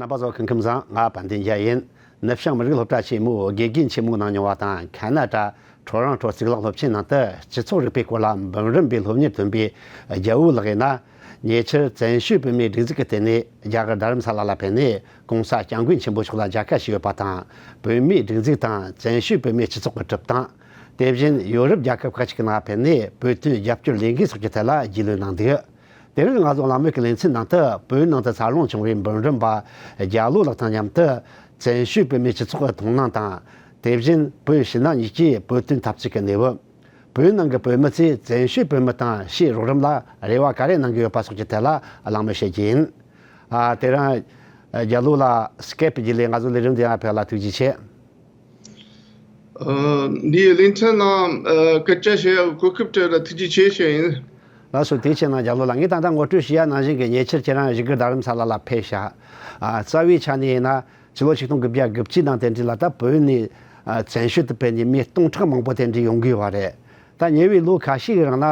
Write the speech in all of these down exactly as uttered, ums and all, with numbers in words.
རྣམ་པ་ཚོ་སྐུ་ཁམས་བཟང་། ང་དཔལ་ལྡན་རྒྱལ་ཡིན། ནུབ་བྱང་མི་རིགས་སློབ་གྲྭ་ཆེན་མོའི་དགེ་རྒན་ཆེན་མོ་གནང་མྱོང་བ་དང་། ཁ་ན་ཌ་ཁྲོ་རོན་ཁྲོ་གཙུག་ལག་སློབ་ཆེན་ནང་དུ་སྤྱི་ཚོགས་རིག་པའི་སྐོར་ལ་འབུམ་རམས་པའི་སློབ་གཉེར་ཐོན་པའི་རྒྱལ་བོ་ལགས་ཡིན་ན། ཉེ་ཆར་བཙན་བྱོལ་བོད་མིའི་སྒྲིག་འཛུགས་ཀྱི་ལྟེ་གནས་རྒྱ་གར་རྡ་རམ་ས་ལ་ལ་ཕེབས་ནས། ྋགོང་ས་ྋསྐྱབས་མགོན་ཆེན་པོ་མཆོག་ལ་མཇལ་ཁ་ཞུས་ཡོད་པ་དང་། བོད་མིའི་སྒྲིག་འཛུགས་དང་བཙན་བྱོལ་བོད་མིའི་སྤྱི་ཚོགས་ཀྱི་གྲུབ་སྟངས། དེ་བཞིན་ཡོ་རོབ་རྒྱལ་ཁབ་ཁག་ཅིག་གི་ནང་ཕེབས་ནས་བོད་དོན་རྒྱབ་སྐྱོར་ལས་འགུལ་སོགས་ཀྱི་ཐད་ལ་རྒྱུས་ལོན་གནང་འདུག། དེ་རིང་ང་ཚོ་གླེང་མོལ་གྱི་ལེ་ཚན་ནང་དུ་བོད་ནང་དུ་འཚར་ལོངས་བྱུང་བའི་འབུམ་རམས་པ་རྒྱ་ལོ་ལགས་དང་མཉམ་དུ། བཙན་བྱོལ་བོད་མིའི་སྤྱི་ཚོགས་ཀྱི་མཐོང་སྣང་དང་། དེ་བཞིན་བོད་ཕྱི་ནང་གཉིས་ཀྱི་བོད་དོན་འཐབ་རྩོད་ཀྱི་གནས་བབ། བོད་ནང་གི་བོད་མི་ཚོས་བཙན་བྱོལ་བོད་མི་དང་ཕྱིའི་རོགས་རམ་ལ་རེ་བ་ག་རེ་གནང་གི་ཡོད་པ་སོགས་ཀྱི་ཐད་ལ་གླེང་མོལ་བྱེད་རྒྱུ་ཡིན། ཨ། དེ་རིང་རྒྱ་ལོ་ལགས་སི་ཀེབ་བརྒྱུད་ལས་ང་ཚོའི་ལས་རིམ་འདིར་ཕེབས་ལ་ཐུགས་རྗེ་ཆེ། ཨ། འདིའི་ལེ་ཚན་ནང་སྐད་ཆ་བཤད་ཡག་གོ་སྐབས་སྤྲད་ལ་ཐུགས་རྗེ་ཆེ་ཞུ་ཡིན། ལགས་སོ། ཐུགས་རྗེ་ཆེ་གནང་། རྒྱ་ལོ་ལགས། ངས་ད་ལྟ་ངོ་སྤྲོད་ཞུས་ཡ་ནང་བཞིན་གྱི་ཉེ་ཆར་ཁྱེད་རང་བཞུགས་སྒར་རྡ་རམ་ས་ལ་ལ་ཕེབས་ཤག། ཨ། རྩ་བའི་ཆ་ནས་ཡིན་ན་ཕྱི་ལོ་ཆིག་སྟོང་དགུ་བརྒྱ་དགུ་བཅུ་ནང་དེ་འདྲ་ལ་ད་བོད་ནས་ཨ་བཙན་བྱོལ་དུ་ཕེབས་ནས་མི་སྟོང་ཕྲག་མང་པོ་དེ་འདྲ་ཡོང་གི་ཡོད་པ་རེད། ད་ཉེ་བའི་ལོ་ཁ་ཤས་ཀྱི་རིང་ལ་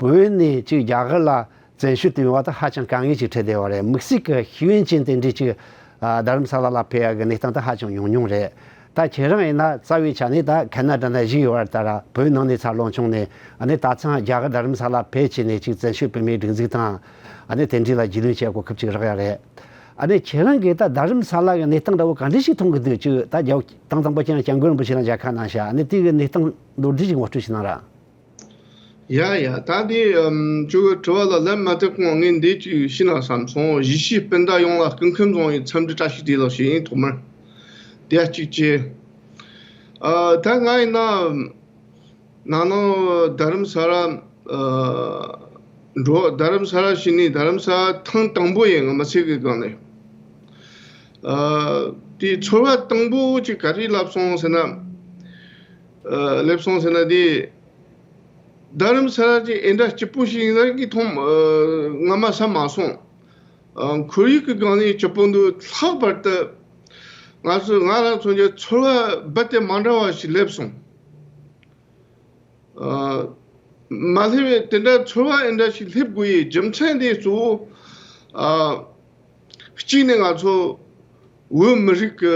བོད་ནས་ཅིག་རྒྱ་གར་ལ་བཙན་བྱོལ་དུ་ཡོང་བ་དེ་ཧ་ཅང་དཀའ་ངལ་ཅིག་འཕྲད་བསྡད་ཡོད་རེད། དམིགས་བསལ་གྱི་ཤེས་ཡོན་ཅན་དེ་འདྲས་ཅིག་ཨ་རྡ་རམ་ས་ལ་ལ་ཕེབས་ཡག་གི་གནས་སྟངས་དེ་ཧ་ཅང་ཉུང་ཉུང་རེད། ད་ཁྱེད་རང་ཡིན་ན་རྩ་བའི་ཆ་ནས་ད་ཁ་ན་ཌ་ནས་བཞུགས་ཡོད་པ་ལྟར་བོད་ནང་ནས་འཚར་ལོངས་བྱུང་ནས། ཨ་ནི་ད་ཐེངས་རྒྱ་གར་རྡ་རམ་ས་ལ་ཕེབས་བྱས་ནས་ཅིག་བཙན་བྱོལ་བོད་མིའི་སྒྲིག་འཛུགས་དང་ཨ་ནི་དེ་འདྲས་ལ་རྒྱུས་ལོན་བྱེད་གོ་སྐབས་ཅིག་རག་ཡག་རེད། ཨ་ནི་ཁྱེད་རང་གིས་ད་རྡ་རམ་ས་ལ་གི་གནས་སྟངས་འདྲ་བོ་ག་འདྲས་ཞིག་མཐོང་གི་འདུག། ཅིག་ད་རྒྱ་དང་དང་པོ་ཁྱེད་རང་སྐྱབས་མགོན་རིན་པོ་ཆེ་ལ་མཇལ་ཁ་གནང་ཤག། ཨ་ནི་དེ་གི་གནས་སྟངས་མདོར་བསྡུས་ཤིག་ངོ་སྤྲོད་ཞིག་གནང་ར། ཡ་ཡ། ད་དེ་ཨམ་ཁྱོད་ཀྱི་དྲི་བ་ལ་ལན་མ་ཐེབས་གོང་ངས་འདི་ཅིག་ཞུས་ན་བསམ་སོང་། གཞིས་བྱེས་སྤུན་ཟླ་ཡོངས་ལ་སྐུ་ཁམས་བཟང་བའི་འཚམས་འདྲི་བཀྲ་ཤིས་བདེ་ལེགས་ཞུ་ཡིན། ཐོག་མར་དེ་གཅིག་བྱས། ཨ། ད་ང་ཡིན་ན་ནང་ནང་རྡ་རམ་ས་ལ་ཨ་འགྲོ། རྡ་རམ་ས་ལ་ཕྱིན་ནས་རྡ་རམ་ས་ལ་ཐེངས་དང་པོ་ཡིན། ང་མི་ཚེ་གི་སྒང་ནས། ཨ། དེའི་ཚོར་བ་དང་པོ་ཅིག་ག་རེ་སླེབས་སོང་ཟེར་ན། ཨ། སླེབས་སོང་ཟེར་ན་དེ། རྡ་རམ་ས་ལ་ཅིག་ཨེ་འདྲ་སྐྱིད་པོ་ཞིག་ཡིན་ན་གི་མཐོང་། ཨ། སྔ་མ་བསམ་མ་སོང་། ཨ། ཁོར་ཡུག་གི་སྒང་ནས་སྐྱིད་པོ་འདུག། ལྷག་པར་དུ་ང་ཚོ་ང་རང་མཚོན་ཆ་ཚོར་བ་རྦད་དེ་མ་འདྲ་བ་ཞིག་སླེབས་སོང་། ཨ། མ་སླེབས་པའི་དེ་འདྲ་ཚོར་བ་ཨེ་འདྲ་ཞིག་སླེབས་དགོས་ཡའི་རྒྱུ་མཚན་དེ་གཙོ་བོ། ཨ། གཅིག་ནས་ང་ཚོ་བོད་མི་རིགས་ཀྱི་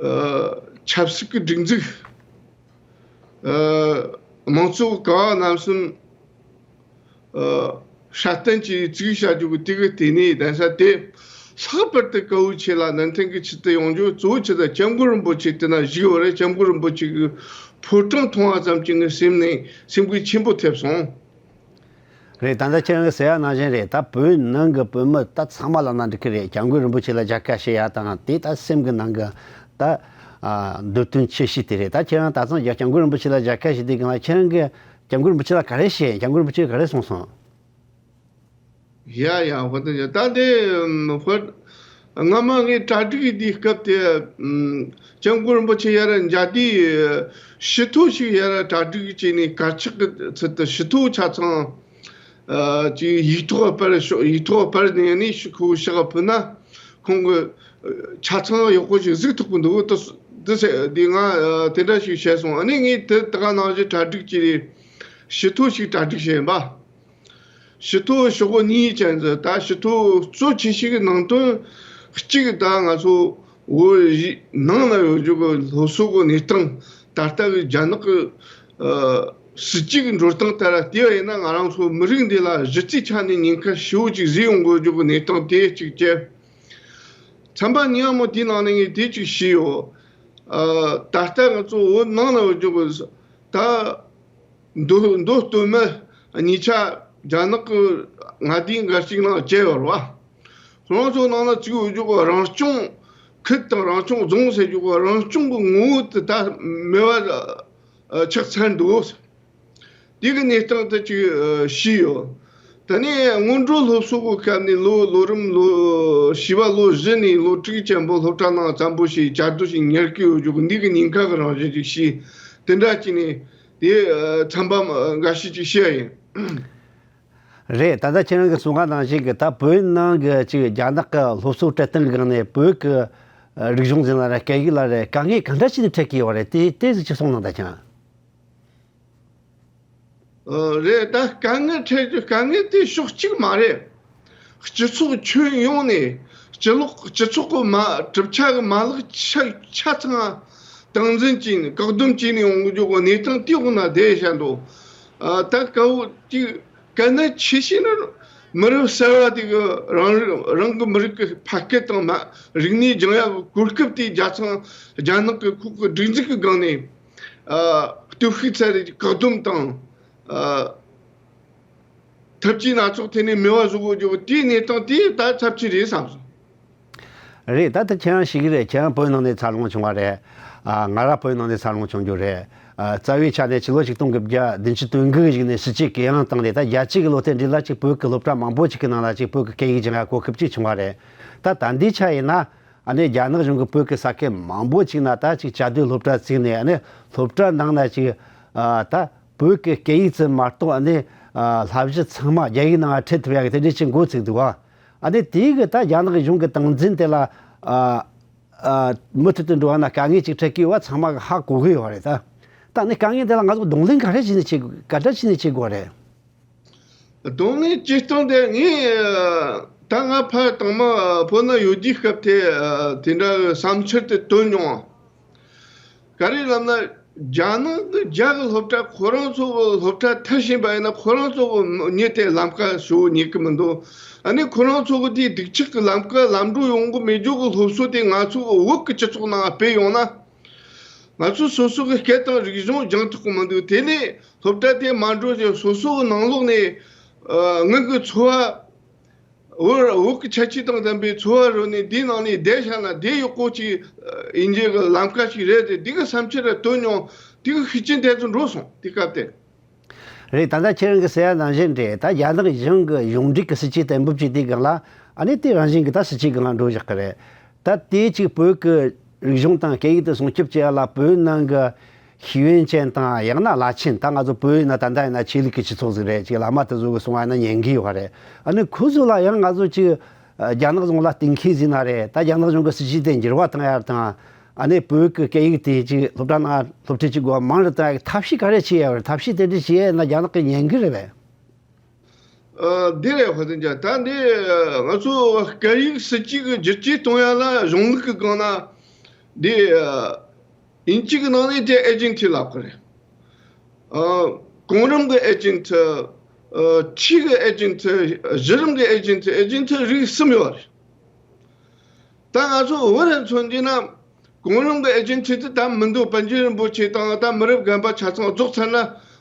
ཨ་ཆབ་སྲིད་ཀྱི་སྒྲིག་འཛུགས། ཨ། དམངས་གཙོ་གི་ཀ་བ་རྣམ་གསུམ། ཨ། སྲ་བརྟན་གྱིས་བཙུགས་བྱ་རྒྱུ་གི་དེ་གི་ལྟེ་གནས་གདན་ས་དེ་ལྷག་པར་དུ་སྐལ་བ་ཆེ་ལ་ནན་ཏན་གྱི་ཆེད་དུ་ཡོང་རྒྱུ་གཙོ་བོ་ཆེ་ད་སྐྱབས་མགོན་རིན་པོ་ཆེ་དེ་ན་བཞུགས་ཡོད་རེད། སྐྱབས་མགོན་རིན་པོ་ཆེ་གི་ཕོ་བྲང་མཐོང་བ་ཙམ་གྱིས་ངའི་སེམས་ནས་སེམས་འགུལ་ཆེན་པོ་ཐེབས་སོང་། རེད། ད་ལྟ་ཁྱེད་རང་གིས་ཟེར་ཡ་ནང་བཞིན་རེད། ད་བོད་ནང་གི་བོད་མི་ད་ཚང་མ་ལབ་ན་འགྲིག་གི་རེད། སྐྱབས་མགོན་རིན་པོ་ཆེ་ལ་མཇལ་ཁ་བྱེད་ཡ་དང་དེ་ད་སེམས་ཀྱི་ནང་གི་ད་ཨ་འདོད་དོན་ཆེ་ཤོས་དེ་རེད། ད་ཁྱེད་རང་ད་ཐེངས་སྐྱབས་མགོན་རིན་པོ་ཆེ་ལ་མཇལ་ཁ་ཞུས་དུས་སྒང་ལ་ཁྱེད་རང་གིས་སྐྱབས་མགོན་རིན་པོ་ཆེ་ལ་ག་རེ་བཤད། སྐྱབས་མགོན་རིན་པོ་ཆེས་ག་རེ་གསུངས་སོང་། ཡ་ཡ། ཧོ། ད་ད་དེ་ཧོ། སྔ་མ་ངས་གྲ་སྒྲིག་གི་དུས་སྐབས་དེ་སྐྱབས་མགོན་རིན་པོ་ཆེ་ཡར་མཇལ་དུས་ཞུ་ཐོ་ཞིག་ཡར་གྲ་སྒྲིག་བྱས་ནས་དཀར་ཆག་གི་ཚུལ་དུ་ཞུ་ཐོ་ཆ་ཚང་ཨ་ཅིག་ཡིག་ཐོག་སྤར་ཤོག། ཡིག་ཐོག་སྤར་ནས་ནི་ཁོ་ཕྱག་ཕུལ་ན་ཁོང་གི་ཆ་ཚང་ཡག་པོ་ཞིག་གཟིགས་ཐུབ་ཀྱི་འདུག། དེ་དེ་ཟེར་དེ་ང་དེ་འདྲ་ཞིག་བཤད་སོང་། ཨ་ནི་ངས་དེ་ད་ག་ནང་བཞིན་གྲ་སྒྲིག་བྱས་ཞུ་ཐོ་ཞིག་གྲ་སྒྲིག་བྱས་ཡིན་པ། ཞུ་ཐོ་ཤོག་གུ་གཉིས་ཅན་ཟེར། ད་ཞུ་ཐོ་གཙོ་ཆེ་ཤོས་ཀྱི་ནང་དོན་གཅིག་ད་ང་ཚོ་བོད་ནང་ན་ཡོད་རྒྱུ་གི་སློབ་གསོ་གི་གནས་སྟངས། ད་ལྟ་གི་རྒྱ་ནག་གི་ཨ་སྲིད་ཇུས་ཀྱི་འགྲོ་སྟངས་ལྟར་བལྟས་པ་ཡིན་ན་ང་རང་ཚོ་མི་རིགས་འདི་ལ་གཞི་རྩའི་ཆ་ནས་ཉེན་ཁ་ཞེ་པོ་ཅིག་བཟོས་ཡོང་དགོས་རྒྱུ་གི་གནས་སྟངས་དེ་གཅིག་བྱས། ཚན་པ་གཉིས་པ་མོ་དེའི་ནང་ནས་ངས་དེ་གཅིག་ཤེས་ཡོད། ཨ་ད་ལྟ་ང་ཚོ་བོད་ནང་ན་ཡོད་རྒྱུ་གི་ད། མདོ་མདོ་སྟོད་སྨད་གཉིས་ཆ་རྒྱ་ནག་གི་མངའ་སྡེའི་འགའ་ཞིག་ནང་བཅད་ཡོད་རེད་བ། ཁོ་རང་ཚོ་ནང་ན་བཙུགས་ཡོད་རྒྱུ་གི་རང་སྐྱོང་ཁུལ་དང་རང་སྐྱོང་རྫོང་ཟེར་རྒྱུ་གི་རང་སྐྱོང་གི་ངོ་བོ་དེ་ད་མེད་པ་ཆགས་ཚར་འདུག། དེ་གི་གནས་སྟངས་དེ་ཅིག་ཤེས་ཡོད། ད་ནི་སྔོན་འགྲོ་སློབ་གསོ་གི་སྐབས་ནས་ལོ་ལོ་རིམ་ལོ་བྱིས་པ་ལོ་བཞི་ནས་ལོ་དྲུག་ཅན་པོ་སློབ་གྲྭ་ནང་ཙམ་པོ་ཞིག་བཅའ་སྡོད་ཞིག་ཉར་གི་ཡོད་རྒྱུ་གི་འདི་གི་ཉེན་ཁ་གི་རང་བཞིན་ཅིག་ཤེས། དེ་འདྲ་ཅིག་ནས། དེ་ཚན་པ་འགའ་ཤས་ཅིག་བཤད་ཡིན། རེད། ད་ལྟ་ཁྱེད་རང་གིས་གསུངས་པ་ནང་བཞིན་གྱི་ད་བོད་ནང་གི་ཅིག་རྒྱ་ནག་གི་སློབ་གསོ་སྤྲད་སྟངས་སྒང་ནས་བོད་ཀྱི་རིག་གཞུང་ཟེར་ན་རེད། སྐད་ཡིག་ལ་རེད། དཀའ་ངལ་གང་འདྲ་ཞིག་ནས་འཕྲད་ཀྱི་ཡོད་རེད། དེ་དེ་ཟིག་ཅིག་གསུངས་གནང་དང་ཁྱེད་རང་། རེད། ད་དཀའ་ངལ་འཕྲད་རྒྱུ་དཀའ་ངལ་དེ་ཕྱོགས་གཅིག་མ་རེད། སྤྱི་ཚོགས་ཁྱོན་ཡོངས་ནས་སྤྱི་ལོག་སྤྱི་ཚོགས་ཀྱི་མ་གྲུབ་ཆ་གི་མ་ལག་ཆ་ཆ་ཚང་སྟངས་འཛིན་བྱས་ནས་བཀག་སྡོམ་བྱས་ནས་ཡོང་གི་འཇུག་གི་གནས་སྟངས་དེའི་འོག་ན་བསྡད་བཞག་འདུག་ཨ། ད་དཀའ་བོ་ཅིག་དཀའ་གནད་ཆེ་ཤོས་ནི་མི་རབས་གསར་བ་དེ་གི་རང་རང་གི་མི་རིགས་ཀྱི་ཕ་སྐད་དང་མ་རིག་གནས་སྦྱང་ཡག་གི་གོ་སྐབས་དེ་རྒྱ་ཚང་རྒྱ་ནག་གི་ཁོག་གི་སྒྲིག་འཛུགས་ཀྱི་སྒང་ནས་ཨ། སྟོབས་ཤུགས་ཚད་རེ་བཀག་སྡོམ་དང་། ཨ། འཐབ་ཇུས་སྣ་ཚོགས་ཐད་ནས་མེད་པ་བཟོ་དགོས་རྒྱུ་དེའི་གནས་སྟངས་དེ་ད་ཚབས་ཆེན་རེད་བསམ་སོང་། རེད། ད་ལྟ་ཁྱེད་རང་ཞིག་རེད། ཁྱེད་རང་བོད་ནང་ནས་འཚར་ལོངས་བྱུང་བ་རེད། ཨ། ང་རང་བོད་ནང་ནས་འཚར་ལོངས་བྱུང་རྒྱུ་རེད། ཨ། རྩ་བའི་ཆ་ནས་ཕྱི་ལོ་ཆིག་སྟོང་དགུ་བརྒྱ་བདུན་ཅུ་དོན་དགུ་གི་གཞུག་ནས་སྲིད་ཇུས་གུ་ཡངས་བཏང་ནས། ད་བརྒྱད་ཅུ་གི་ལོ་ཐོ་འདི་ལ་ཅིག་བོད་ཀྱི་སློབ་གྲྭ་མང་པོ་ཅིག་གི་ནང་ལ་ཅིག་བོད་ཀྱི་སྐད་ཡིག་སྦྱང་ཡ་གོ་སྐབས་ཅིག་བྱུང་བ་རེད། ད་ད་ལྟའི་ཆ་ཡིན་ན། ཨ་ནི་རྒྱ་ནག་གཞུང་གིས་བོད་ཀྱི་ས་ཁུལ་མང་པོ་ཅིག་ན་ད་ཅིག་བཅའ་སྡོད་སློབ་གྲྭ་བཙུགས་ནས། ཨ་ནི་སློབ་གྲྭ་ནང་ན་ཅིག་ཨ། ད་བོད་ཀྱི་སྐད་ཡིག་ཙམ་མ་གཏོགས། ཨ་ནི་ཨ། བསླབ་གཞི་ཚང་མ་རྒྱ་ཡིག་ནང་ཁྲིད་ཐུབ་ཡ་གི་དེ་འདྲ་ཅིག་འགོ་བཙུགས་འདུག་བ། ཨ་ནི་དེའི་གི་ད་རྒྱ་ནག་གཞུང་གི་སྟངས་འཛིན་དེ་ལ། ཨ། ཨ། མུ་མཐུད་དུ་འགྲོ་བ་ན་དཀའ་ངལ་ཅིག་འཕྲད་ཀྱི་ཡོད་པ་ཚང་མ་གི་ཧ་གོ་གི་ཡོད་པ་རེད་ད། ད་ནི་དཀའ་ངལ་དེ་ལ་ང་ཚོ་གདོང་ལེན་ག་རེ་བྱས་ནས་བྱེད་དགོས། ག་འདྲ་བྱས་ནས་བྱེད་དགོས་རེད། གདོང་ལེན་བྱེད་སྟངས་དེ་ངས་ད་ང་ཕར་དང་མ་བོད་ནང་ཡོད་དུས་སྐབས་དེ་དེ་འདྲ་བསམ་འཆར་དེ་བཏོན་མྱོང་། ག་རེ་ལབ་ན། རྒྱ་ནག་གི་རྒྱ་གི་སློབ་གྲྭ་ཁོ་རང་ཚོ་གི་སློབ་གྲྭ་མཐར་ཕྱིན་པ་ཡིན་ན། ཁོ་རང་ཚོ་གི་མྱི་དེ་ལམ་ཀ་ཞུ་ཉན་གི་མི་འདུག་ཨ་ནི་ཁོ་རང་ཚོ་གི་དེའི་སྡུག་ཆག་གི་ལམ་ཀ་ལམ་འགྲོ་ཡོང་གི་མེད་རྒྱུ་གི་སློབ་གསོ་དེ་ང་ཚོ་གི་བོད་ཀྱི་སྤྱི་ཚོགས་ནང་སྤེལ་ཡོང་ན། ང་ཚོ་སོ་སོ་གི་སྐད་དང་རིག་གཞུང་སྦྱང་ཐུབ་གི་མི་འདུག་དེ་ནས་སློབ་གྲྭ་དེ་མ་འགྲོ་ཞིང་སོ་སོ་གི་ནང་ལོགས་ནས་ཨ། ངང་གི་འཚོ་བ། བོད་བོད་ཀྱི་ཁྱད་ཆོས་དང་ལྡན་པའི་འཚོ་བ་རོལ་ནས་འདིའི་ནང་ནས་བསྡད་བཞག་ན་བསྡད་ཡག་པོ་ཅིག་ཡིན་རྒྱུ་གི་ལམ་ཁ་ཞིག་རེད་དེ། འདི་གི་བསམ་འཆར་ར་བཏོན་མྱོང་། འདི་གི་ཤུགས་རྐྱེན་དེ་ཚོ་འགྲོ་སོང་དེ་སྐབས་དེ། རེད། ད་ལྟ་ཁྱེད་རང་གི་ཟེར་ཡ་ནང་བཞིན་རེད། ད་རྒྱ་ནག་གཞུང་གི་གཞུང་འབྲེལ་གྱི་སྲིད་ཇུས་གཏན་འབེབས་བྱས་དུས་སྒང་ལ། ཨ་ནི་དེ་རང་བཞིན་གྱི་ད་སྲིད་ཇུས་སྒང་ལ་འགྲོ་བཞག་གི་རེད། ད་དེ་ཅིག་བོད་ཀྱི་རིག་གཞུང་དང་སྐད་ཡིག་དེ་སྲུང་སྐྱོབ་བྱེད་ཡ་ལ་བོད་ནང་གི་ཤེས་ཡོན་ཅན་དང་ཡང་ན་བླ་ཆེན། ད་ང་ཚོ་བོད་ཡིན་ན་ད་ལྟ་ཡིན་ན་ཆོས་ལུགས་ཀྱི་སྤྱི་ཚོགས་ཟིག་རེད། ཅིག་བླ་མ་དེ་ཚོ་གི་གསུང་བ་ཡིན་ན་ཉན་གི་ཡོད་རེད། ཨ་ནི་ཁོ་ཚོ་ལ་ཡང་ང་ཚོ་ཅིག་རྒྱ་ནག་གཞུང་ལ་གཏན་འཁེལ་ཟིན་ན་རེད། ད་རྒྱ་ནག་གཞུང་གི་སྲིད་ཇུས་དེ་འགྱུར་བ་བཏང་ཡ་དང་། ཨ་ནི་བོད་ཀྱི་སྐད་ཡིག་དེ་ཅིག་སློབ་གྲྭ་ནང་སློབ་ཁྲིད་བྱེད་དགོས་པ་མང་རུ་བཏང་ཡ་གི་ཐབས་ཤེས་ག་རེ་བྱེད་ཡ་ཡོད་རེད། ཐབས་ཤེས་དེ་འདྲ་བྱེད་ཡ་ཡིན་ན་རྒྱ་ནག་གིས་ཉན་གི་རེད་པས། ཨ། འདི་རེད། ཧོ་དེ་འཇག་ད་འདི་ང་ཚོ་སྐད་ཡིག་སྲིད་ཇུས་ཀྱི་བསྒྱུར་བཅོས་གཏོང་ཡ་ལ་གཞུང་ལུགས་ཀྱི་སྒང་ན་འདི་ཨ། དབྱིན་ཇི་གི་ནང་ནས་དེ་ཨེ་ཇེན་ཊི་ལབ་ཀྱི་རེད། ཨ། གོང་རིམ་གྱི་ཨེ་ཇེན་ཊི། ཨ། ཕྱི་གི་ཨེ་ཇེན་ཊི། གཞི་རིམ་གྱི་ཨེ་ཇེན་ཊི། ཨེ་ཇེན་ཊི་རིགས་གསུམ་ཡོད་རེད། ད་ང་ཚོ་བོད་རང་མཚོན་རྒྱུ་ན། གོང་རིམ་གྱི་ཨེ་ཇེན་ཊི་དེ་ད་མི་འདུག་པཎ་ཆེན་རིན་པོ་ཆེ་དང་ད་མི་རབས་རྒན་པ་ཆ་ཚང་རྫོགས་ཚར་ན།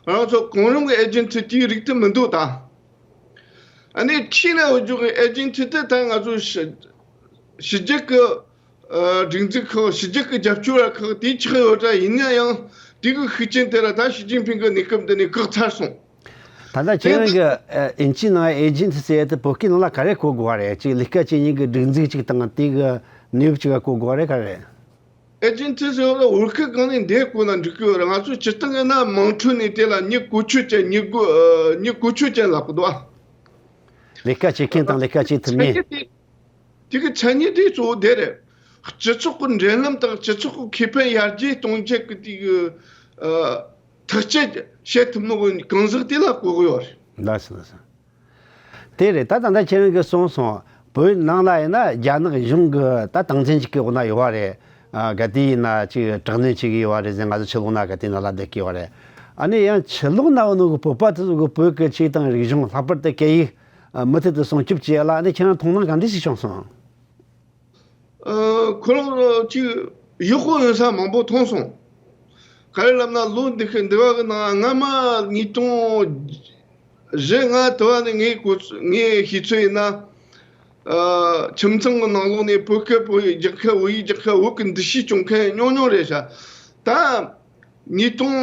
རང་ཚོ་གོང་རིམ་གྱི་ཨེ་ཇེན་ཊི་དེའི་རིགས་དེ་མི་འདུག་ད། ཨ་ནི་ཕྱི་ནས་འོས་སྦྱོར་གྱི་ཨེ་ཇེན་ཊི་དེ་ད་ང་ཚོ་ཕྱི་ཕྱི་རྒྱལ་གྱི་ཨ། སྒྲིག་འཛུགས་ཁག་ཕྱི་རྒྱལ་གྱི་རྒྱབ་སྐྱོར་བ་ཁག་དེ་ཆགས་ཡོད་འདྲ། ཡིན་ན་ཡང་དེ་གི་ཤུགས་རྐྱེན་དེ་ལ་ད་ཞི་ཅིན་ཕིང་གི་གནས་སྐབས་འདི་ནས་བཀག་ཚར་སོང་། ད་ལྟ་ཁྱེད་རང་གི་ཨ། དབྱིན་ཇིའི་ནང་ཨེ་ཇེན་ཊི་ཟེར་ཡ་དེ་བོད་སྐད་ནང་ལ་ག་རེ་གོ་དགོས་པ་རེད། ཅིག་ལས་ཀ་བྱེད་མཁན་གྱི་སྒྲིག་འཛུགས་ཅིག་དང་དེ་གི་གནས་བབ་ཅིག་ག་གོ་དགོས་པ་རེད། ག་རེ་རེད། ཨེ་ཇེན་ཊི་ཟེར་བ་ལ་བོད་སྐད་སྒང་ནས་འདི་གོ་ན་འགྲིག་གི་ཡོད་རེད། ང་ཚོ་སྤྱིར་བཏང་གི་ན་དམངས་ཁྲོད་ནས་དེ་ལ་མྱི་བཀོལ་སྤྱོད་ཅན། མྱི་བཀོལ་ཨ། མྱི་བཀོལ་སྤྱོད་ཅན་ལབ་གི་འདུག་ཨ། ལས་ཀ་བྱེད་མཁན་དང་ལས་ཀ་བྱེད་ཐུབ་མཁན། མཚན་ཉིད་དེ། དེ་གི་མཚན་ཉིད་དེ་གཙོ་བོ་དེ་རེད། སྤྱི་ཚོགས་ཀྱི་འབྲེལ་ལམ་དང་སྤྱི་ཚོགས་ཀྱི་ཁེ་ཕན་ཡར་རྒྱས་གཏོང་ཆེད་ཀྱི་དེ་གི་ཨ། ཐག་གཅོད་བྱེད་ཐུབ་ནོ་གི་གང་ཟག་དེ་ལ་གོ་གི་ཡོད་རེད། ལགས་སོ། ལགས་སོ། དེ་རེད། ད་ད་ལྟ་ཁྱེད་རང་གིས་གསུངས་སོང་། བོད་ནང་ལ་ཡིན་ན་རྒྱ་ནག་གཞུང་གི་ད་སྟངས་འཛིན་ཅིག་གི་འོག་ན་ཡོད་པ་རེད། ཨ། ག་དུས་ཡིན་ན་ཅིག་དྲག་གནོན་བྱེད་ཀྱི་ཡོད་པ་རེད་ཟེར། ང་ཚོ་ཕྱི་ལོགས་ན་ག་དུས་ན་ལ་བསྡད་ཀྱི་ཡོད་པ་རེད། ཨ་ནི་ཡང་ཕྱི་ལོགས་ན་འོ་ནོ་གི་བོད་པ་དེ་ཚོ་གི་བོད་ཀྱི་ཆོས་དང་རིག་གཞུང་། ལྷག་པར་དུ་སྐད་ཡིག་ཨ། མུ་མཐུད་དུ་སྲུང་སྐྱོབ་བྱེད་ཡ་ལ་ཨ་ནི་ཁྱེད་རང་མཐོང་སྣང་ག་འདྲ་ཞིག་བྱུང་སོང་། ཨ། ཁོ་རང་ཅིག་ཡག་པོ་ཡོང་ས་མང་པོ་མཐོང་སོང་། ག་རེ་ལབ་ན་ལོ་འདི་ཤི་འདི་བ་གི་ནང་སྔ་མ་ཉིས་སྟོང་བཞི་ལྔ་དུ་བ་ནས་ངའི་གོ་ངའི་ཤེས་ཚོད་ཡིན་ན། ཨ། ཁྱིམ་ཚང་གི་ནང་ལོགས་ནས་བོད་སྐད་བོད་ཡིག་རྒྱག་མཁན། བོད་ཡིག་རྒྱག་མཁན། བོད་ཀྱི་འདུ་ཤེས་སྐྱོང་མཁན་ཉུང་ཉུང་རེད་ཤག་ད་ཉིས་སྟོང་